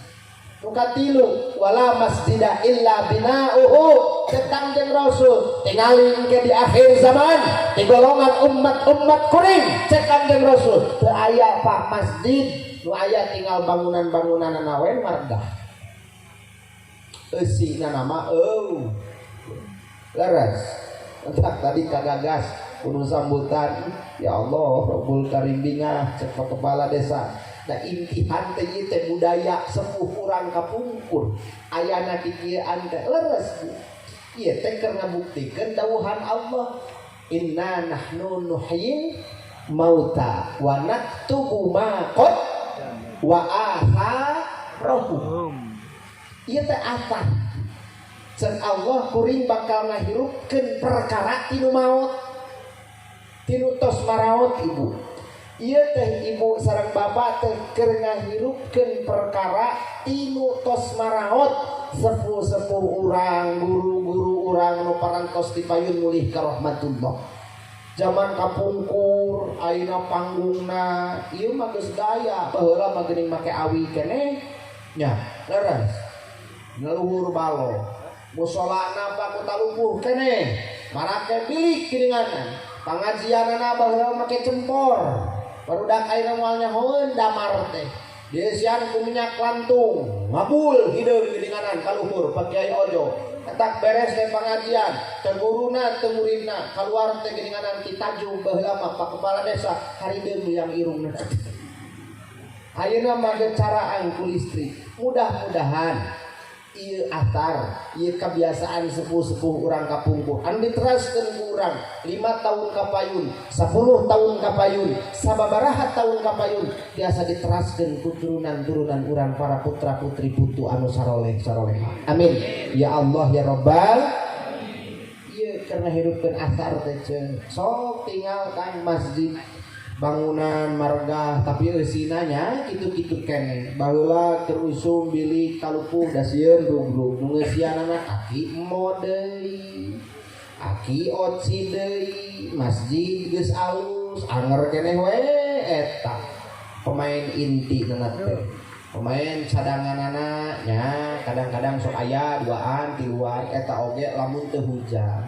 Nu katilu wala masjida illa bina'uhu, cek Kangjeng Rasul tingali engke di akhir zaman di golongan umat-umat kuring, cek Kangjeng Rasul teu aya Pak masjid, nu aya tinggal bangunan-bangunanana we mardah. Eusina nama eueuh. Leres. Entak tadi kagagas kudu sambutan ya Allah Rabbul Karim bingah cek kepala desa. Da imtihan teh ieu teh budaya sepuh urang kapungkur ayana kikieuan teh leres Bu. Ieu teh keur ngabuktikeun dawuhan Allah, inna nahnu nuhyil mauta wa naktubu ma qad wa aha. Rohum. Ieu teh athar. Cen Allah kuring bakal ngahirupkeun perkara tinu maot. Tinu tos maraot ibu. Ieu teh ibu sareng bapak teh keur ngahirupkeun perkara tinu tos maraot. Sepuh-sepuh urang, guru-guru urang nu parantos dipayun mulih ka rahmatullah. Zaman kapungkur ayeuna panggungna ieu mah geus gaya, baheula mah geuning make awi keneh nya, leres. Leluhur balo. Musolana paku talupuh keneh, marake bilik geuninganan. Pangajianana baheula make cempor. Barudak ayeuna moal nyahoeun damar teh. Diisian ku minyak lantung, ngabul hideung geuninganan ka luhur Pak Kiai Ojo. Ketak beres teh pengajian, teu guruna teu muridna, kaluar teh geuninganan ti tajung baheula mah Pak Kepala Desa harideung yang irungna. Ayeuna mah geus caraan ku listrik. Mudah-mudahan ieu athar, ieu kebiasaan sepuh-sepuh urang kapungkur anu diteraskeun ku urang 5 tahun kapayun, 10 tahun kapayun, sababaraha tahun kapayun biasa diteraskeun ku turunan-turunan urang para putra-putri putu anu saroleh-saroleha. Amin. Ya Allah ya Rabbal. Ieu keur ngahirupkeun athar teh ceuk. Sok tinggalkan masjid bangunan margah tapi eusina nya kitu-kitu keneh. Baheula keur usum bilik kalupuh da sieun rugrug nu ngeusianana aki emo deui, aki oci deui, masjid geus alus anger keneh we eta pemain inti nana teh. Pemain cadanganana nya kadang-kadang sok aya duaan tiluan eta oge lamun teu hujan,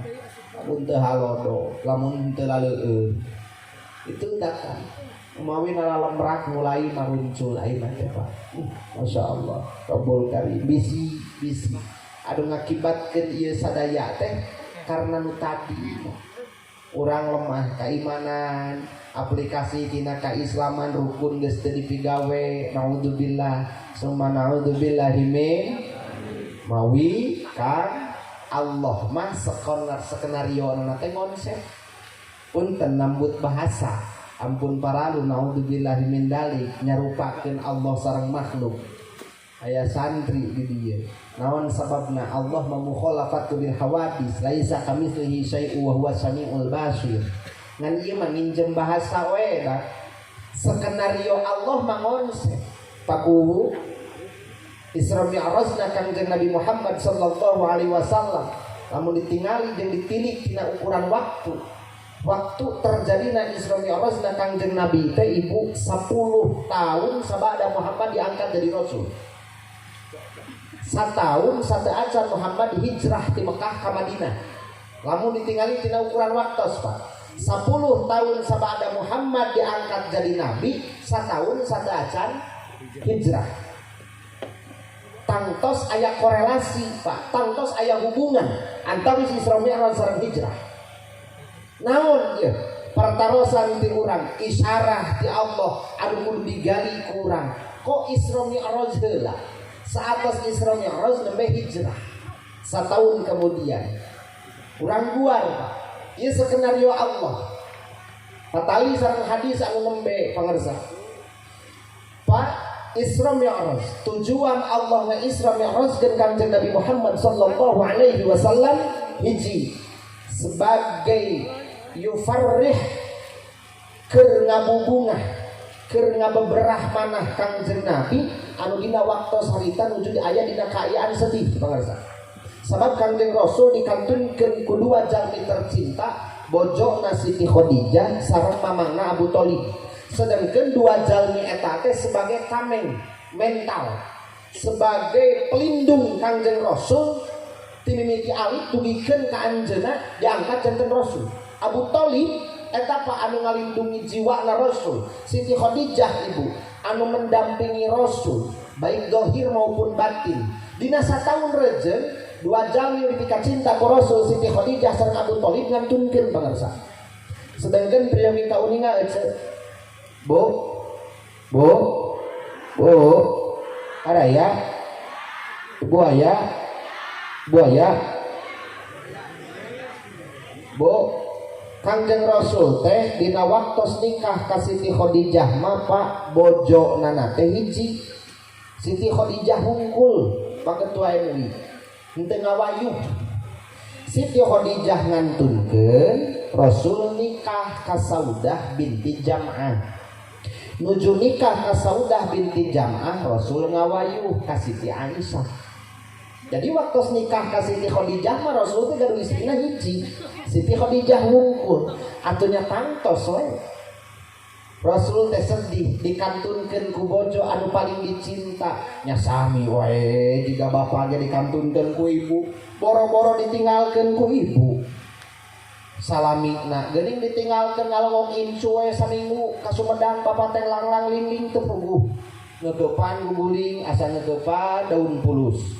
lamun teu halodo, lamun teu laleueun. Itu datang umawi nalalemrak mulai maruncul ayeuna teh Pak. Masya Allah Rabbul Karim bisi bisi anu ngakibatkeun ieu sadaya teh karena nu tadi urang lemah keimanan, aplikasi tina keislaman rukun geus teu dipigawe, naudzubillah summa naudzubillahi min mawi kan Allah mah skenario na teh konsep punten nambut bahasa ampun paralu naudzubillahi min dalik nyarupakeun Allah sareng makhluk. Aya santri di dieu naon sababna Allah mamukhalafatul bil hawadis laisa kamitslihi syai'u wa huwa samiul basir. Ngan ieu mah nginjem bahasa we da skenario Allah mah ngonsep pakuwu Isra Mi'rajna Kangjeng Nabi Muhammad sallallahu alaihi wasallam lamun ditingali jeung ditilik tina ukuran waktu. Waktu terjadina Isra Mi'rajna Kangjeng Nabi teh ibu 10 tahun sabada Muhammad diangkat jadi rasul. Satahun sateu acan Muhammad hijrah ti Mekah ka Madinah. Lamun ditingali tina ukuran waktos Pak. 10 tahun sabada Muhammad diangkat jadi nabi, satahun sateu acan hijrah. Tangtos aya korelasi Pak, tangtos aya hubungan antara Isra Mi'raj sareng hijrah. Naon ieu pertarosan ti urang, isyarah ti Allah anu kudu digali ku urang. Kok Isra Mi'raj heula? Saatos Isra Mi'raj nembe hijrah. Satahun kemudian. Urang guar Pak. Ieu skenario Allah. Patali sareng hadis anu nembe pangersa. Pak, Isra Mi'raj, tujuan Allah nge Isra Mi'rajkeun Kangjeng Nabi Muhammad sallallahu alaihi wasallam hiji sebagai yufarrih keur ngabubungah keur ngabeberah manah Kangjeng Nabi anu dina waktos harita nuju aya dina kaayaan sedih pangarsa. Sabab Kangjeng Rasul dikantunkeun ku dua jalmi tercinta, bojona Siti Khadijah sareng mamangna Abu Thalib. Sedangkan dua jalmi eta teh sebagai tameng mental, sebagai pelindung Kangjeng Rasul ti mimiti alit dugikeun ka anjeunna diangkat janten Rasul. Abu Thalib eta pa anu ngalindungi jiwana Rasul. Siti Khadijah ibu anu mendampingi Rasul baik dohir maupun batin. Dina satahun rejeng dua jalmi dipika cinta ku Rasul Siti Khadijah sareng Abu Thalib ngantunkeun pangarsa. Sedangkan pria minta uninga ece. Bu, bu, bu, ada ya, ibu ayah, bu ayah, bu. Kangjeng Rasul teh dina waktos nikah ka Siti Khadijah mah Pak bojo nana teh hiji. Siti Khadijah hungkul Pak Ketua MUI henteu ngawayuh. Siti Khadijah ngantunkeun Rasul nikah ka Saudah binti Jam'ah. Nuju nikah ka Saudah binti Jam'ah, Rasul ngawayuh ka Siti Aisyah. Jadi waktu nikah ka Siti Khadijah mah Rasul teh gaduh istrina hiji. Siti Khadijah hungkul, atunya tangtos we. Rasul teh sedih dikantunkeun ku bojo anu paling dicinta. Nya sami wae jiga bapak ge dikantunkeun ku ibu, boro-boro ditinggalkeun ku ibu. Salamina geuning ditinggalkeun ngalongok incu we saminggu ka Sumedang bapak teh langlang lingling teu puguh. Ngeukepan guguling asa ngeukepan daun pulus.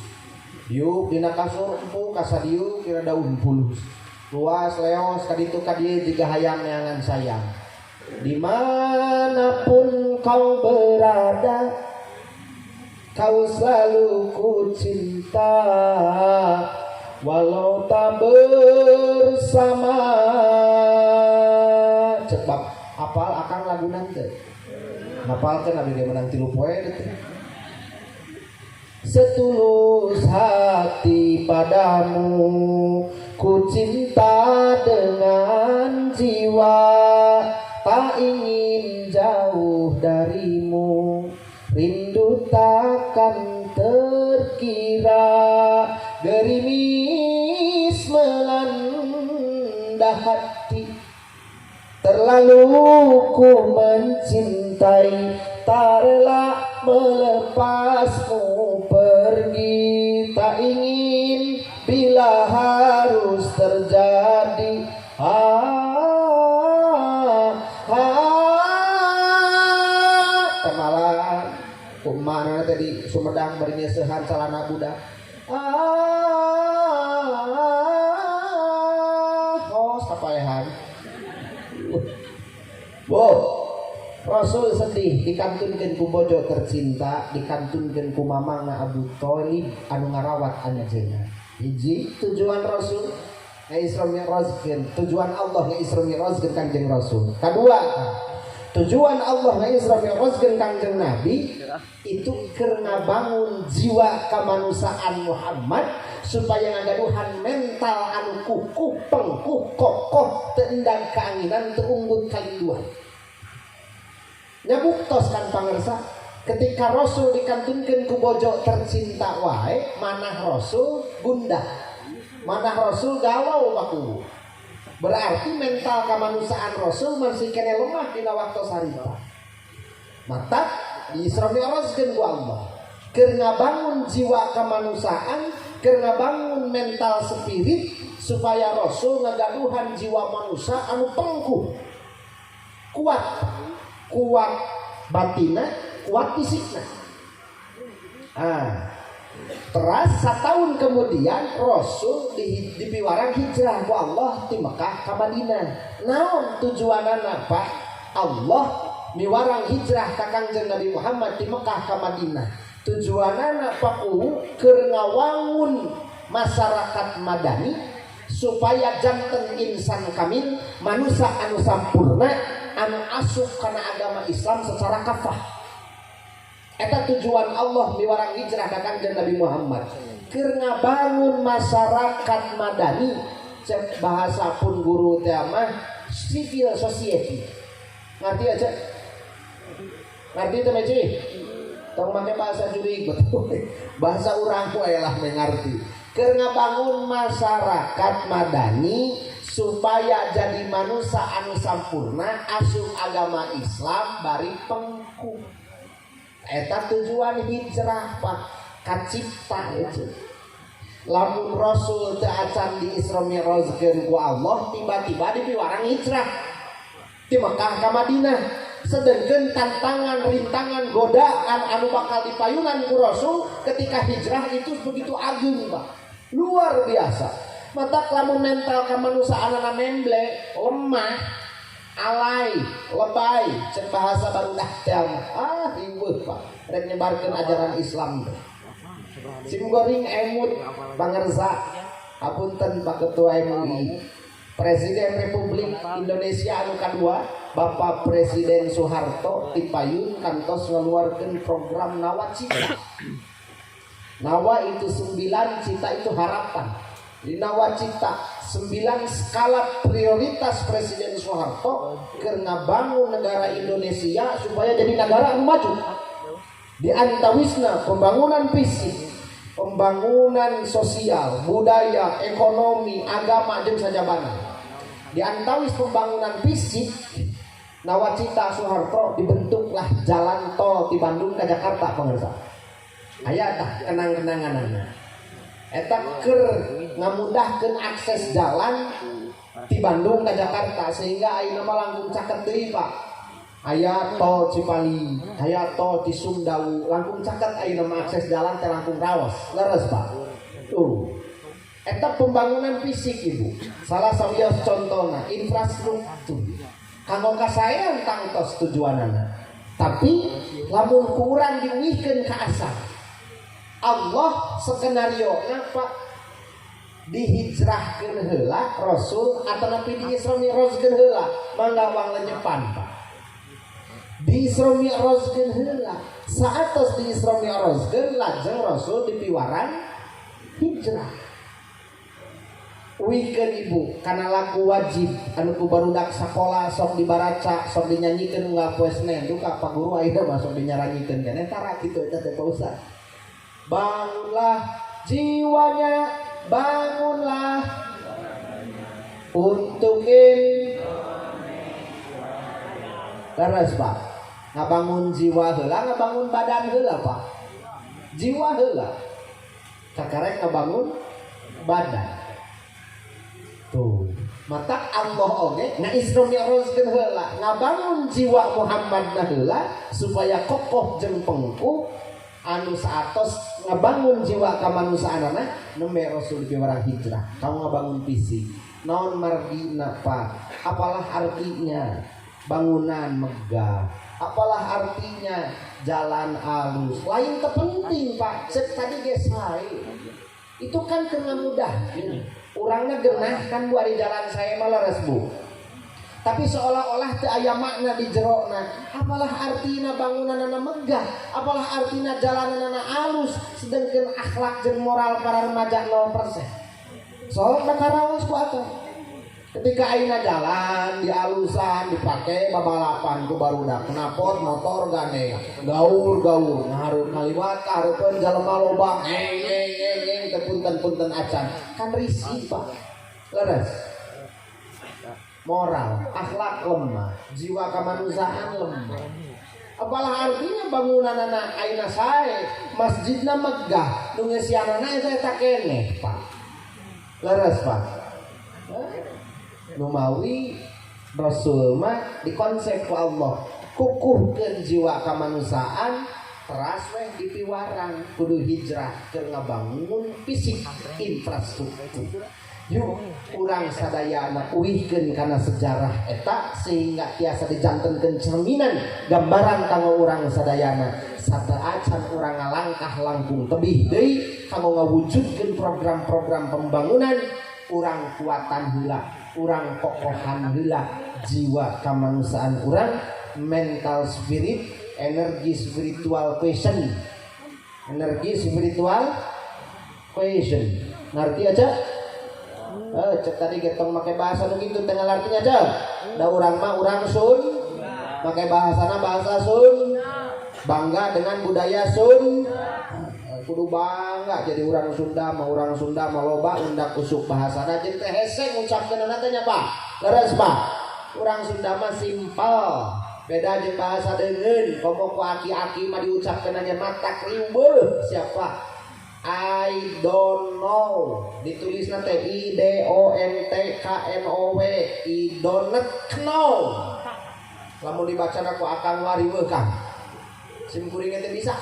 Diuk dina kasur empuk asa diuk kira daun pulus. Luas leos ka ditu ka dieu jiga hayang neangan sayang. Dimanapun kau berada, kau selalu ku cinta, walau tak bersama. Cek bab apal akang lagu nanti. Ngapalkeun abi ge menang 3 poe teh. Setulus hati padamu, ku cinta dengan jiwa, tak ingin jauh darimu, rindu takkan terkira, gerimis melanda hati, terlalu ku mencintai, tak rela melepasmu pergi, tak ingin bila harus terjadi. Temalan kumana tadi Sumedang bari nyeuseuhan calana budak. Oh, sapaehan. Bo, Rasul sedih dikantunkeun ku bojo tercinta, dikantunkeun ku mamangna Abu Thalib anu ngarawat anjeunna. Hiji tujuan Rasul nga-Isra Mi'rajkeun, tujuan Allah nga-Isra Mi'rajkeun Kangjeng Rasul. Kadua, tujuan Allah nga-Isra Mi'rajkeun Kangjeng Nabi itu keur ngabangun jiwa kemanusiaan Muhammad supaya ngagaduhan mental anu kukuh, pengkuh, kokoh, teu endang kaanginan, teu unggut kalinduan. Nyabuktos kan pangersa, ketika Rasul dikantunkeun ku bojo tercinta wae, manah Rasul gundah, manah Rasul galau baku. Berarti mental kemanusiaan Rasul masih kene lemah dina waktu harita. Mata di Isra Mi'rajkeun ku Allah. Keur ngabangun jiwa kemanusiaan, keur ngabangun mental spirit supaya Rasul ngagaduhan jiwa manusia anu pengkuh, kuat, kuat batina, kuat fisikna. Teras setahun kemudian Rasul dipiwarang hijrah ku Allah di Mekah ka Madinah. Naon tujuanana Pak? Allah miwarang hijrah ka Kangjeng Nabi Muhammad di Mekah ka Madinah. Tujuanana Pak keur ngawangun masyarakat madani supaya janten insan kamil, manusia anu sampurna, anu asup kana agama Islam secara kafah. Eta tujuan Allah miwarang hijrah ka Kangjeng Nabi Muhammad. Keur ngabangun masyarakat madani, cek bahasa pun guru teh mah civil society. Ngerti aja? Ngerti teh meci? Tong make bahasa jurig betul. Bahasa urang ku aya lah mengerti. Keur ngabangun masyarakat madani supaya jadi manusia anu sampurna, asup agama Islam bari pengkuh. Eta tujuan hijrah Pak, kacipta itu. Lamun Rasul teu acan di Isra Mi'rajkeun ku Allah, tiba-tiba dipiwarang hijrah di Mekah ka Madinah. Sedengkeun tantangan, rintangan, godaan anu bakal dipayunan ku Rasul ketika hijrah itu begitu agung Pak, luar biasa. Matak lamun mental kemanusiaanana memble, lemah, alay, lebay, cek bahasa barudak teh mah, riweuh Pak, rek nyebarkeun ajaran Islam teh. Sim goreng emut pangersa, hapunten Pak Ketua MUI, Presiden Republik Indonesia anu kadua, Bapak Presiden Soeharto, tipayun kantos ngeluarkeun program Nawacita. Nawa itu sembilan, cita itu harapan. Di Nawacita sembilan skala prioritas Presiden Soeharto keur ngabangun negara Indonesia supaya jadi negara anu maju. Di antawisna pembangunan fisik, pembangunan sosial, budaya, ekonomi, agama jeung sajabana. Di antawis pembangunan fisik Nawacita Soeharto dibentuklah jalan tol di Bandung ke Jakarta, pemirsa. Aya tah kenang-kenanganana. Eta keur ngamudahkeun akses jalan di Bandung ke Jakarta sehingga ayeuna mah langkung caket deui, Pak. Aya tol Cipali, aya tol Cisumdawu, langkung caket ayeuna mah akses jalan teh langkung raos. Leres, Pak. Tuh. Eta pembangunan fisik, Ibu. Salah sawios contohna infrastruktur. Kanggo kasaean tangtos tujuanana. Tapi lamun ku urang diuihkeun ka asal Allah skenario Pak, dihijrahkeun heula Rasul atau napi di Isra Mi'rajkeun heula? Mangga wang lenyepan, Pak. Di Isra Mi'rajkeun heula. Saatos di Isra Mi'rajkeun, lajeng Rasul dipiwarang hijrah. Uihkeun, Ibu, kana lagu wajib anu ku barudak sakola sok dibaraca, sok dinyanyikeun unggal poe Senin. Duka Pak Guru ayeuna mah sok dinyaranyikeun keneh tara kitu eta teh, Pak Ustad. Bangunlah jiwanya, bangunlah untuk in. Leres, Pak. Ngabangun jiwa heula, ngabangun badan heula, Pak? Jiwa heula. Kakarek ngabangun badan. Tuh. Mata Allah oge nga Isra Mi'rajkeun heula, ngabangun jiwa Muhammad na heula supaya kokoh jeung pengkuh anu saatos ngabangun jiwa kamanusiaanana nembe Rasul piwarang hijrah. Kamu ngabangun fisik. Naon margina, Pak? Apalah artinya bangunan megah? Apalah artinya jalan alus? Lain terpenting, Pak. Cek tadi ge sae. Itu kan kena mudah. Urangna genah kan, Bu, ari jalan saya mah leres, Bu. Tapi seolah-olah teu aya makna di jerona. Apalah artina bangunanana megah, apalah artina jalananana alus, sedangkan akhlak jeung moral para remaja 0%. Sok da karaos ku atuh. Ketika ayeuna jalan di alusan dipake babalapan ku barudak, knalpot motor gandeng, gaur-gaur ngahareup ngaliwat kahareupeun jalma loba, ngeng ngeng ngeng ngeng teu punten-punten acan. Kan risih, Pak. Leres. Moral, akhlak lemah, jiwa kemanusiaan lemah. Apalah artinya bangunanana ayeuna sae, masjidna megah, nu ngeusianana eta eta keneh, Pak. Leres, Pak. Numawi Rasul mah dikonsep ku Allah, kukuhkeun jiwa kemanusiaan teras weh dipiwarang kudu hijrah keur ngabangun fisik infrastruktur. Yuk urang sadayana uihkeun kana sejarah eta sehingga tiasa dijantenkeun cerminan gambaran kanggo urang sadayana sateuacan urang ngalangkah langkung tebih deui kanggo ngawujudkeun program-program pembangunan. Urang kuatan heula, urang kokohan heula jiwa kemanusiaan urang, mental spirit, energi spiritual question, energi spiritual question. Ngerti aja? Eh, cek tadi getong make bahasa nu kitu teu artinya aja. Da urang mah urang Sun, make bahasana bahasa Sun, bangga dengan budaya Sun. Kudu bangga jadi urang Sunda mah, urang Sunda mah loba undak usuk bahasana jeung teh hese ngucapkeunana teh nya, Pak. Leres, Pak. Urang Sunda mah simpel. Beda jeung bahasa deungeun, komo ku aki-aki mah diucapkeun nya matak riweuh siapa? I don't know. Ditulisna teh I D O N T K N O W. I don't know. Lamun dibaca ku akang wariweuh, Kang. Sim kuring teh bisa.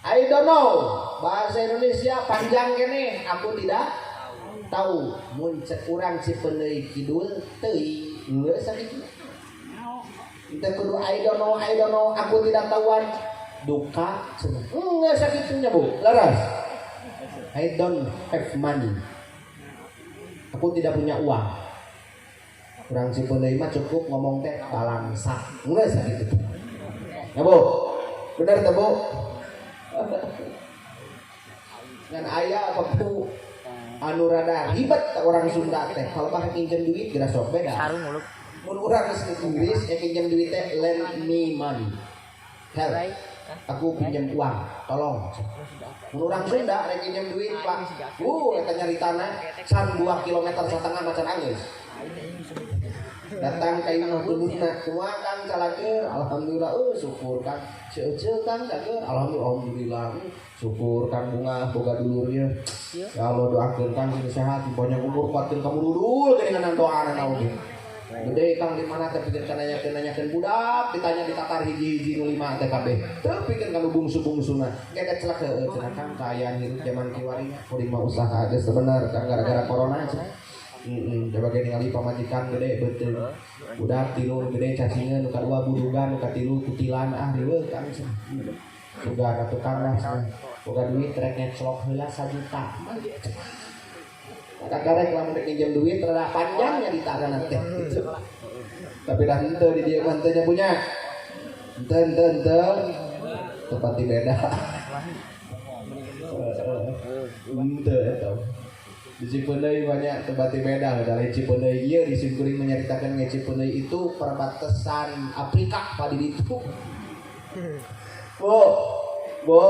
I don't know. Bahasa Indonesia panjang kene, aku tidak tahu. Mun cek urang Cipeundeuy Kidul teuing geus sakitu. Teu kudu I don't know, I don't know, aku tidak tahuan. Duka cenah. Enggak sakitunya, Bu. Leres. I don't have money. Aku tidak punya uang. Urang Cipeundeuy mah cukup ngomong teh balangsa. Geus sakitu. Ya Bu. Bener teh Bu? Ngan aya waktu anu rada ribet orang Sunda teh. Kalau bah pinjem duit geura sok beda. Sarung muluk. Mun urang geus Inggris ya pinjem duit teh lend me money. Help. Aku pinjam uang, tolong. Mun urang Sunda rek pinjam duit, Pak. Eta nyaritana can 2 kilometer satengah macan anggeus. Datang ka imah dulurna, kumaha Kang calageur? Alhamdulillah, syukur Kang. Ceuceu Kang cageur. Alhamdulillah, syukur Kang bunga boga dulurnya. Ya Allah doakeun Kang sing sehat, panjang umur, kuatkeun kamu dulur geuningan doana oge. Gede Kang di mana teh pikeun kana nanyakeun budak, ditanya ditatar hiji-hiji nu 5 teh kabeh. Teu pikeun kana bungsu-bungsuna. Geus celak heueuh cenah Kang kaayaan hirup zaman kiwari kuring mah usaha geus bener Kang gara-gara corona cenah. Coba ge ningali pamajikan gede beuteung. Budak tilu gede cacingeun, nu kadua budugan, nu katilu kutilan ah riweuh Kang cenah. Suga ka tukang lah cenah. Boga duit rek ngeclok heula 1 juta. Maka karek lamun rek minjem duit rada panjang nyaritana teh gitu. Tapi dah henteu di dieu mah henteu nya punya. Henteu henteu henteu. Tempat di beda. Henteu eta. Di Cipeundeuy banyak tempat di beda. Dari Cipeundeuy ieu di simkuring menyaritakeun nge Cipeundeuy itu perbatasan Afrika pa di ditu. Bu, Bu.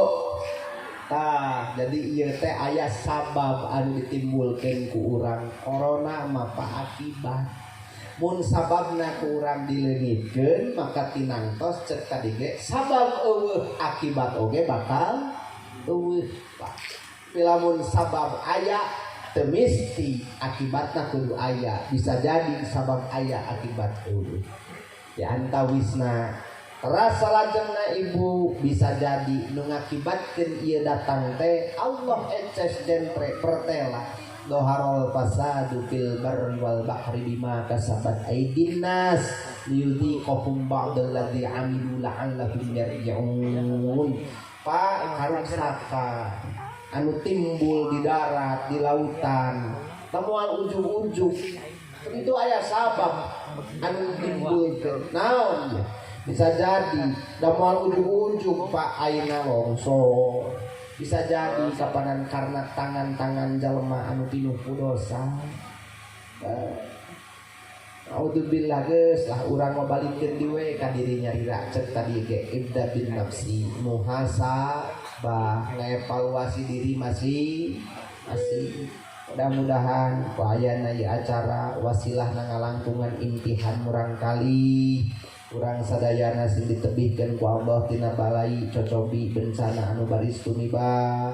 Tah, jadi ieu teh aya sabab anu ditimbulkeun ku urang corona mah pa akibat. Mun sababna ku urang dileungitkeun maka tinangtos cek tadi ge sabab eueuh akibat oge bakal eueuh. Pilamun sabab aya teu mesti akibatna kudu aya, bisa jadi sabab aya akibat eueuh. Di antawisna rasa lajengna ibu bisa jadi nu ngakibatkeun ieu datang teh Allah eces jentre pertela doharol fasadu fil barri wal bahri bima kasabat aydin nas liyudhiqahum ba'dal ladzi amilu la'allahum yarji'un. Pak karuksaka anu timbul di darat di lautan temuan ujung-ujung itu aya sabab anu timbulkeun naon ya? Bisa jadi damuan ujung-ujung Pak ayeuna longsor. Bisa jadi kapanan karena tangan-tangan jalma anu pinuh ku dosa. A'udzubillah geus lah urang mah balikeun di we ka diri nyarira cek tadi ge ibda bin nafsi muhasabah ngevaluasi diri masih masih mudah-mudahan ku ayana ieu acara wasilah ngalangkungan imtihan murangkali urang sadayana sing ditebihkeun ku Allah tina balai cocobi bencana anu baris tumiba.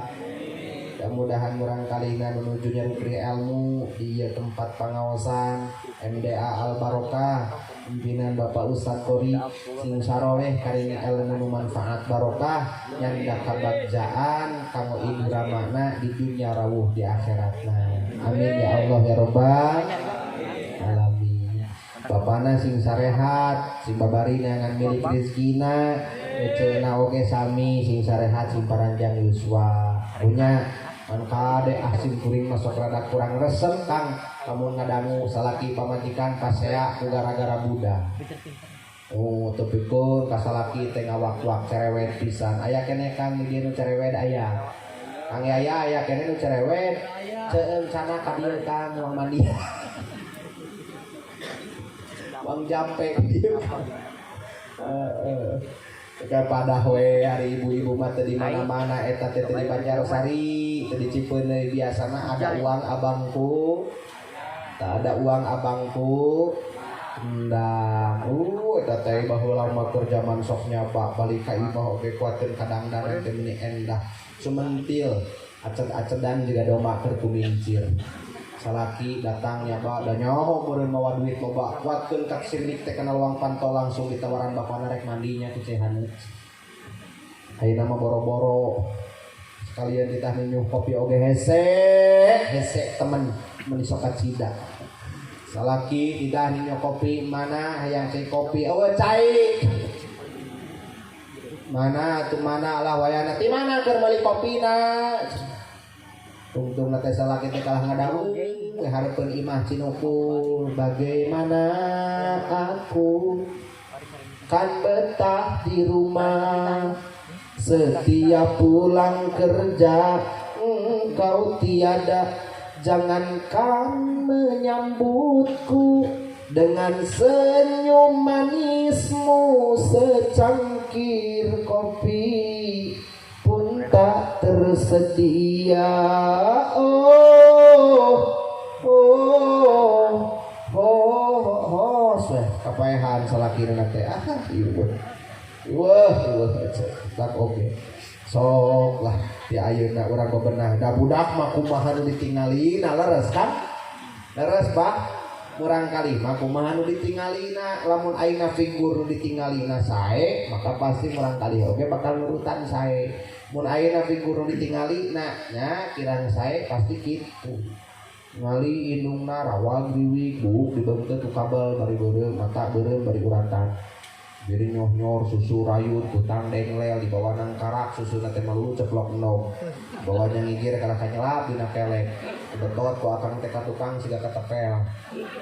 Mudah-mudahan murangkalina menuju nyarukri ilmu di ieu tempat pangaosan MDA Al Barokah pimpinan Bapak Ustad Qori sing saroleh karina ilmu nu manfaat barokah nyanda kabagjaan kanggo ibu ramana di dunya rawuh di akhiratna. Amin ya Allah ya Rabbal alamin. Bapana sing sarehat, sing babarina ngan milik rezekina, eceuna oge sami sing sarehat sing paranjang yuswa. Punya man kade ah sing kuring masuk rada kurang resep Kang, lamun ngadangu salaki pamajikan pasea ku gara-gara budak. Oh, tepikeun ka salaki teh ngawak-wak cerewet pisan. Aya keneh Kang di dieu nu cerewet aya. Kang Yaya aya keneh nu cerewet. Ceung sana ka dieu Kang uang mandi. Uang jampe ka dieu. Heeh. Pada we hari ibu-ibu mah teu di mana-mana eta teh di Banjarsari, teu di Cipeundeuy biasana ada uang abangku. Tak ada uang abangku. Endang. Eta teh baheula mah keur jaman sok nyaba balik ka imah oge kuateun kadangdaran teh meni endah. Sumentil, aced-acedan juga domba keur kumincir. Salaki datang nyaba da nyaho meureun mawa duit loba kuatkeun ka sirik teh kana luang pantol langsung ditawaran bapana rek mandinya ku cehaneut. Ayeuna mah boro-boro sekalian ditah minum kopi oge hese hese temen meuni sok kacida. Salaki tidak minum kopi mana hayang cai kopi eueuh cai. Mana tuh mana lah wayana ti mana keur meuli kopina. Tungtungna teh salaki teh kalah ngadangu we hareupeun imah Cinukul. Bagaimana aku kan betah di rumah, setiap pulang kerja engkau tiada, jangankan menyambutku dengan senyum manismu, secangkir kopi pun tak tersedia. Oh oh oh oh, oh. Kapaehan salakina teh ah ieu wah ieu tak oke. Sok lah ti ayeuna urang bebenah da budak mah kumaha nu ditingalina leres kan? Leres Pak. Murang kali mah kumaha nu ditingalina, lamun ayeuna figur nu ditingalina sae maka pasti murang kali oge bakal nurutan sae. Mun ayeuna figur nu ditingalina nya kirang sae pasti kitu. Ngali indungna rawag riwik buuk dibeungkeut ku kabel bari beureum mata beureum bari uratan. Jadi nyoh-nyor susu rayut kutang denglel dibawa nang karak susuna teh malulu ceplok endog. Bawanya ngigir kalah kanyelap dina kelek. Betot ku akang teh ka tukang siga katepel.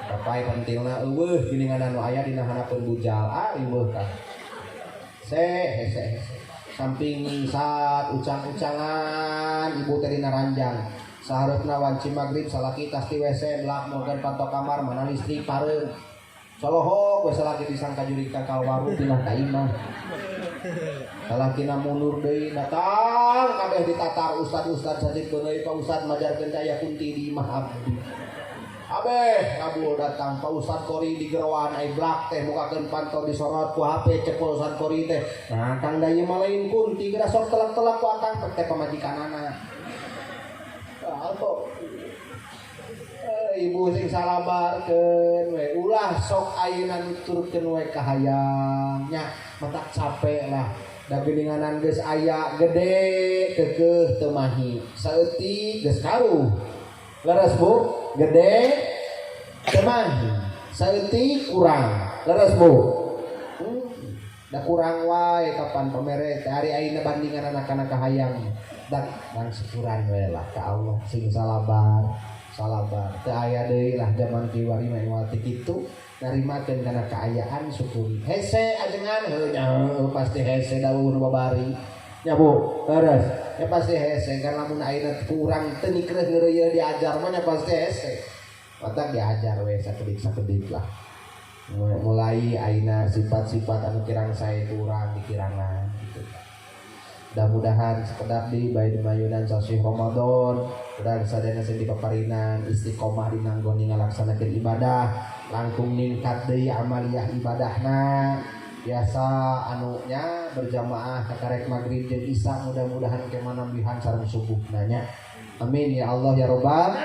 Kapai pentilna eueuh geuningan anu aya dina hanapeun bujal. Ah riweuh kah. Se hese hese. Samping nyingsat ucang-ucangan ibu teh dina ranjang. Sahareupna wanci magrib salaki tas ti WC melak morgan panto kamar mana listrik pareum. Solohok we salaki disangka jurig ka kalwaru pindah ka imah. Salakina mundur deui datang kabeh ditatar ustad-ustad sajid beuneuy Pak Ustad majarkeun ka aya kunti di imah abdi. Kabeh kabul datang Pak Ustad Kori di geroan ai blak teh mukakeun panto disorot ku HP cek Pak Ustad Kori teh. Nah Kang da ieu mah lain kunti geura sok telak-telak ku akang teh pamajikanana. Alto. Ibu sing salabarkeun we ulah sok ayeuna nuturkeun we kahayang nya matak capek lah da geuninganan geus aya gede keukeuh teu mahi saeutik geus karuh leres Bu gede teu mahi saeutik kurang leres Bu da kurang wae kapan pamere teh ari ayeuna bandingan anak-anak kahayang da nang syukuran we lah ka Allah sing salabar salabar teu aya deui lah zaman kiwari mah moal teu kitu narimakeun kana kaayaan syukuri hese ajengan heuh nya pasti hese dawuh nu babari nya Bu leres nya pasti hese karena lamun ayeuna kurang teu nikreuh ngeureuyeuh diajar mah nya pasti hese otak diajar we sakedik-sakedik lah mulai ayeuna sifat-sifat anu kirang sae kurang dikirangan gitu. Mudah-mudahan sekedap di bae dimayunan sasih Ramadan dan sadayana sing dipaparinan istiqomah dina nggon ngalaksanakeun ibadah langkung ningkat deui amaliyah ibadahna biasa anu nya berjamaah kakarek magrib jeung isya mudah-mudahan ke manambihan sareng subuhna nya. Amin ya Allah ya robbal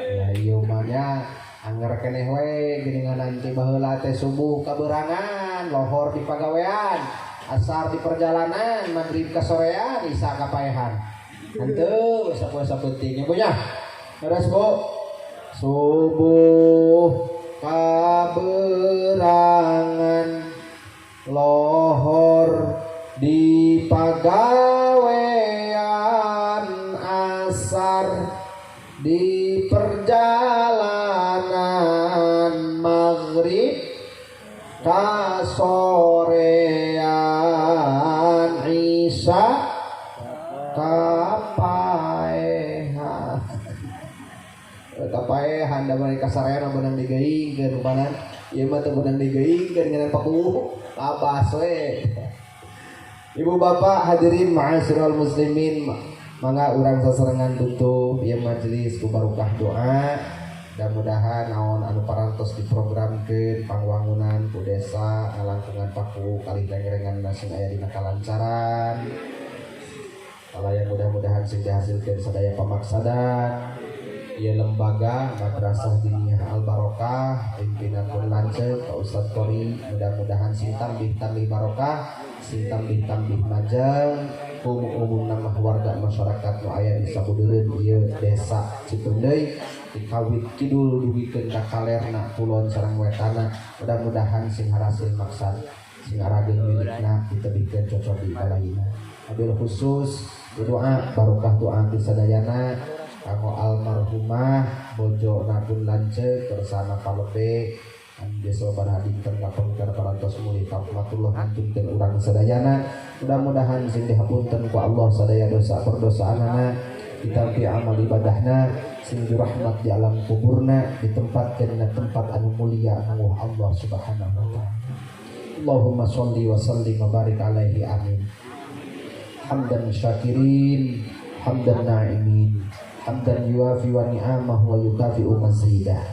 ya ieu mah nya angger keneh we geuningan ti baheula teh subuh kaberangan lohor di pagawean asar di perjalanan, maghrib kasorean, isya kapaehan. Henteu sapoe sapenting nya Bu nya. Beres Bu. Subuh kaberangan lohor di pagawean asar di perjalanan maghrib kasorean isya kapaehan. Kapaehan da mereka kasarean beunang digeingkeun rupanan ieu mah teu beunang digeingkeun ngan paku labas we. Ibu bapak hadirin ma'asyiral muslimin mangga urang sasarengan tutup ieu majelis ku barokah doa. Mudah-mudahan naon anu parantos diprogramkeun pangwangunan ku desa ngalangkungan paku kalih rengrengan sing aya dina kalancaran. Kalayang mudah-mudahan sing dihasilkeun sadaya pamaksadan. Ieu lembaga Madrasah Diniyah Al Barokah pimpinan pun lanceuk Pak Ustad Kori mudah-mudahan sing tambih-tambih barokah, sing tambih-tambih majeng umum-umumna mah warga masyarakat nu aya di sabudeureun ieu desa Cipeundeuy dikawit kidul dugikeun ka kalerna kulon sareng wetana mudah-mudahan sing harasil maksad sing arageun milikna ditebihkeun cocok di balayina. Wabil khusus Doa barokah doa di sadayana kanggo almarhumah bojona pun lanceuk bersama palebe anu desa sabaraha dinten kapengker parantos mulih ka rahmatullah ngantunkeun urang sadayana. Mudah-mudahan sing dihapunten ku Allah sadaya dosa perdosaanana, ditampi amal ibadahna, sing dirahmat di alam kuburna, ditempatkeun na tempat anu mulia anu Allah Subhanahu wa taala. Allahumma sholli wa sallim wa barik alaihi amin. Hamdan syakirin, hamdan na'imin, hamdan yuafi wa ni'amahu wa yukafi'u mazidah.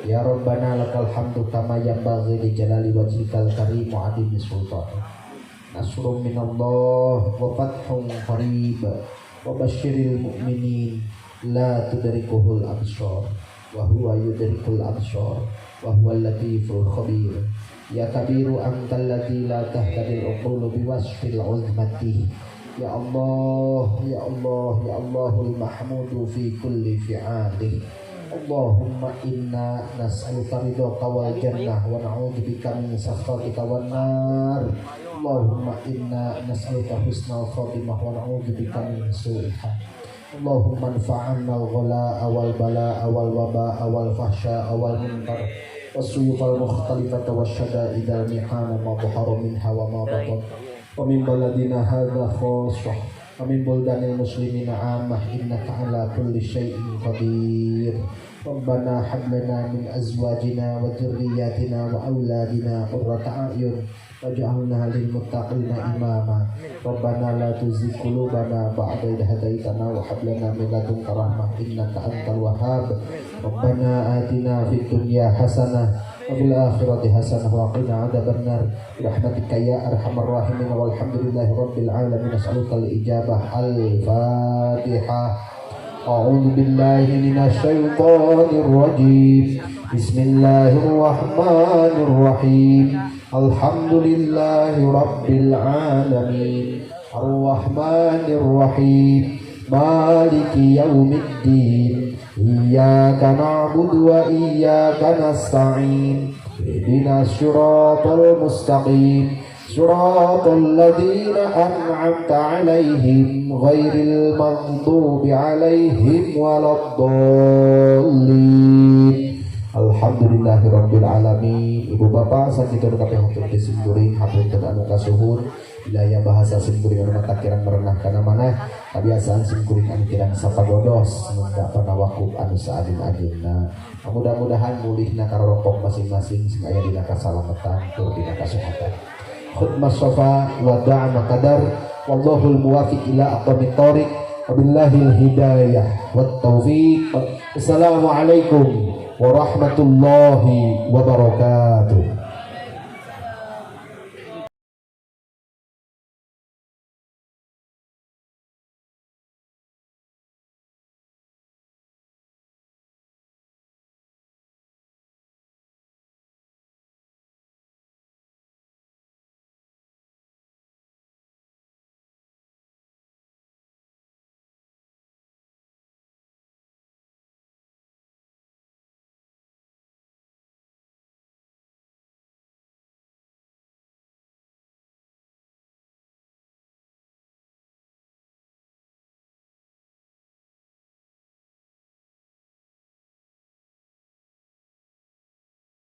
Ya Rabbana lakal hamdu kama yanbaghi li jalali wajhikal karim wa 'azimi sultanik. Nasrun minallah wa fathun qarib wa basyiril mu'minin la tudrikuhul absar wa huwa yudrikul absar wa huwal latiful khabir. Ya kabiru antal ladzi la tahtadil uqulu biwasfil 'uzmati. Ya Allah, ya Allah, ya Allahul mahmudu fi kulli fi'alih. Allahumma inna nas'aluka ridhaka wal jannah wa na'udzubika min sakhatika wan nar. Allahumma inna nas'aluka husnal khatimah wa na'udzubika min su'iha. Allahumma anfa'na al-ghala'a wal bala'a wal waba'a wal fahsya'a wal munkar was-suyufal mukhtalifata wasyada'idal mihana ma dhahara minha wa ma batan. Wa min baladina hadza khassah wa min buldanil muslimina 'ammah innaka 'ala kulli syai'in qadir. Rabbana hab lana min azwajina wa dzurriyyatina wa auladina qurrata a'yun waj'alna lil muttaqina imama. Rabbana la tuzigh qulubana ba'da idh hadaitana wa hab lana min ladunka rahmah innaka antal wahhab. Rabbana atina fid dunya hasanah wa fil akhirati hasanah wa qina adzabannar. Bi rahmatika ya arhamar rahimin. Walhamdulillahi rabbil alamin. Nas'aluka al-ijabah. Al-Fatihah. A'udzu billahi minasy syaithanir rajim. Bismillahirrahmanirrahim. Alhamdulillahi rabbil alamin. Arrahmanir rahim. Maliki yaumiddin. Iyyaka na'budu wa iyyaka nasta'in. Ihdinas siratal mustaqim. Siratal ladzina an'amta 'alaihim ghairil maghdubi 'alaihim waladdallin. Alhamdulillahirabbil alamin. Ibu bapak sakitu kabeh hatur simkuring hapunten anu kasuhun wilayah bahasa simkuring anu mata kirang merenah kana manah kabiasaan simkuring anu kirang sapagodos nunda panawakup anu saadil-adilna. Mudah-mudahan mulihna karoropok masing-masing sing aya dina kasalamatan tur dina kasehatan. Khudma sofa wa da'ma qadar wallahul muwafiq ila aqwamit thoriq wabillahil hidayah wat taufiq. Assalamualaikum warahmatullahi wabarakatuh.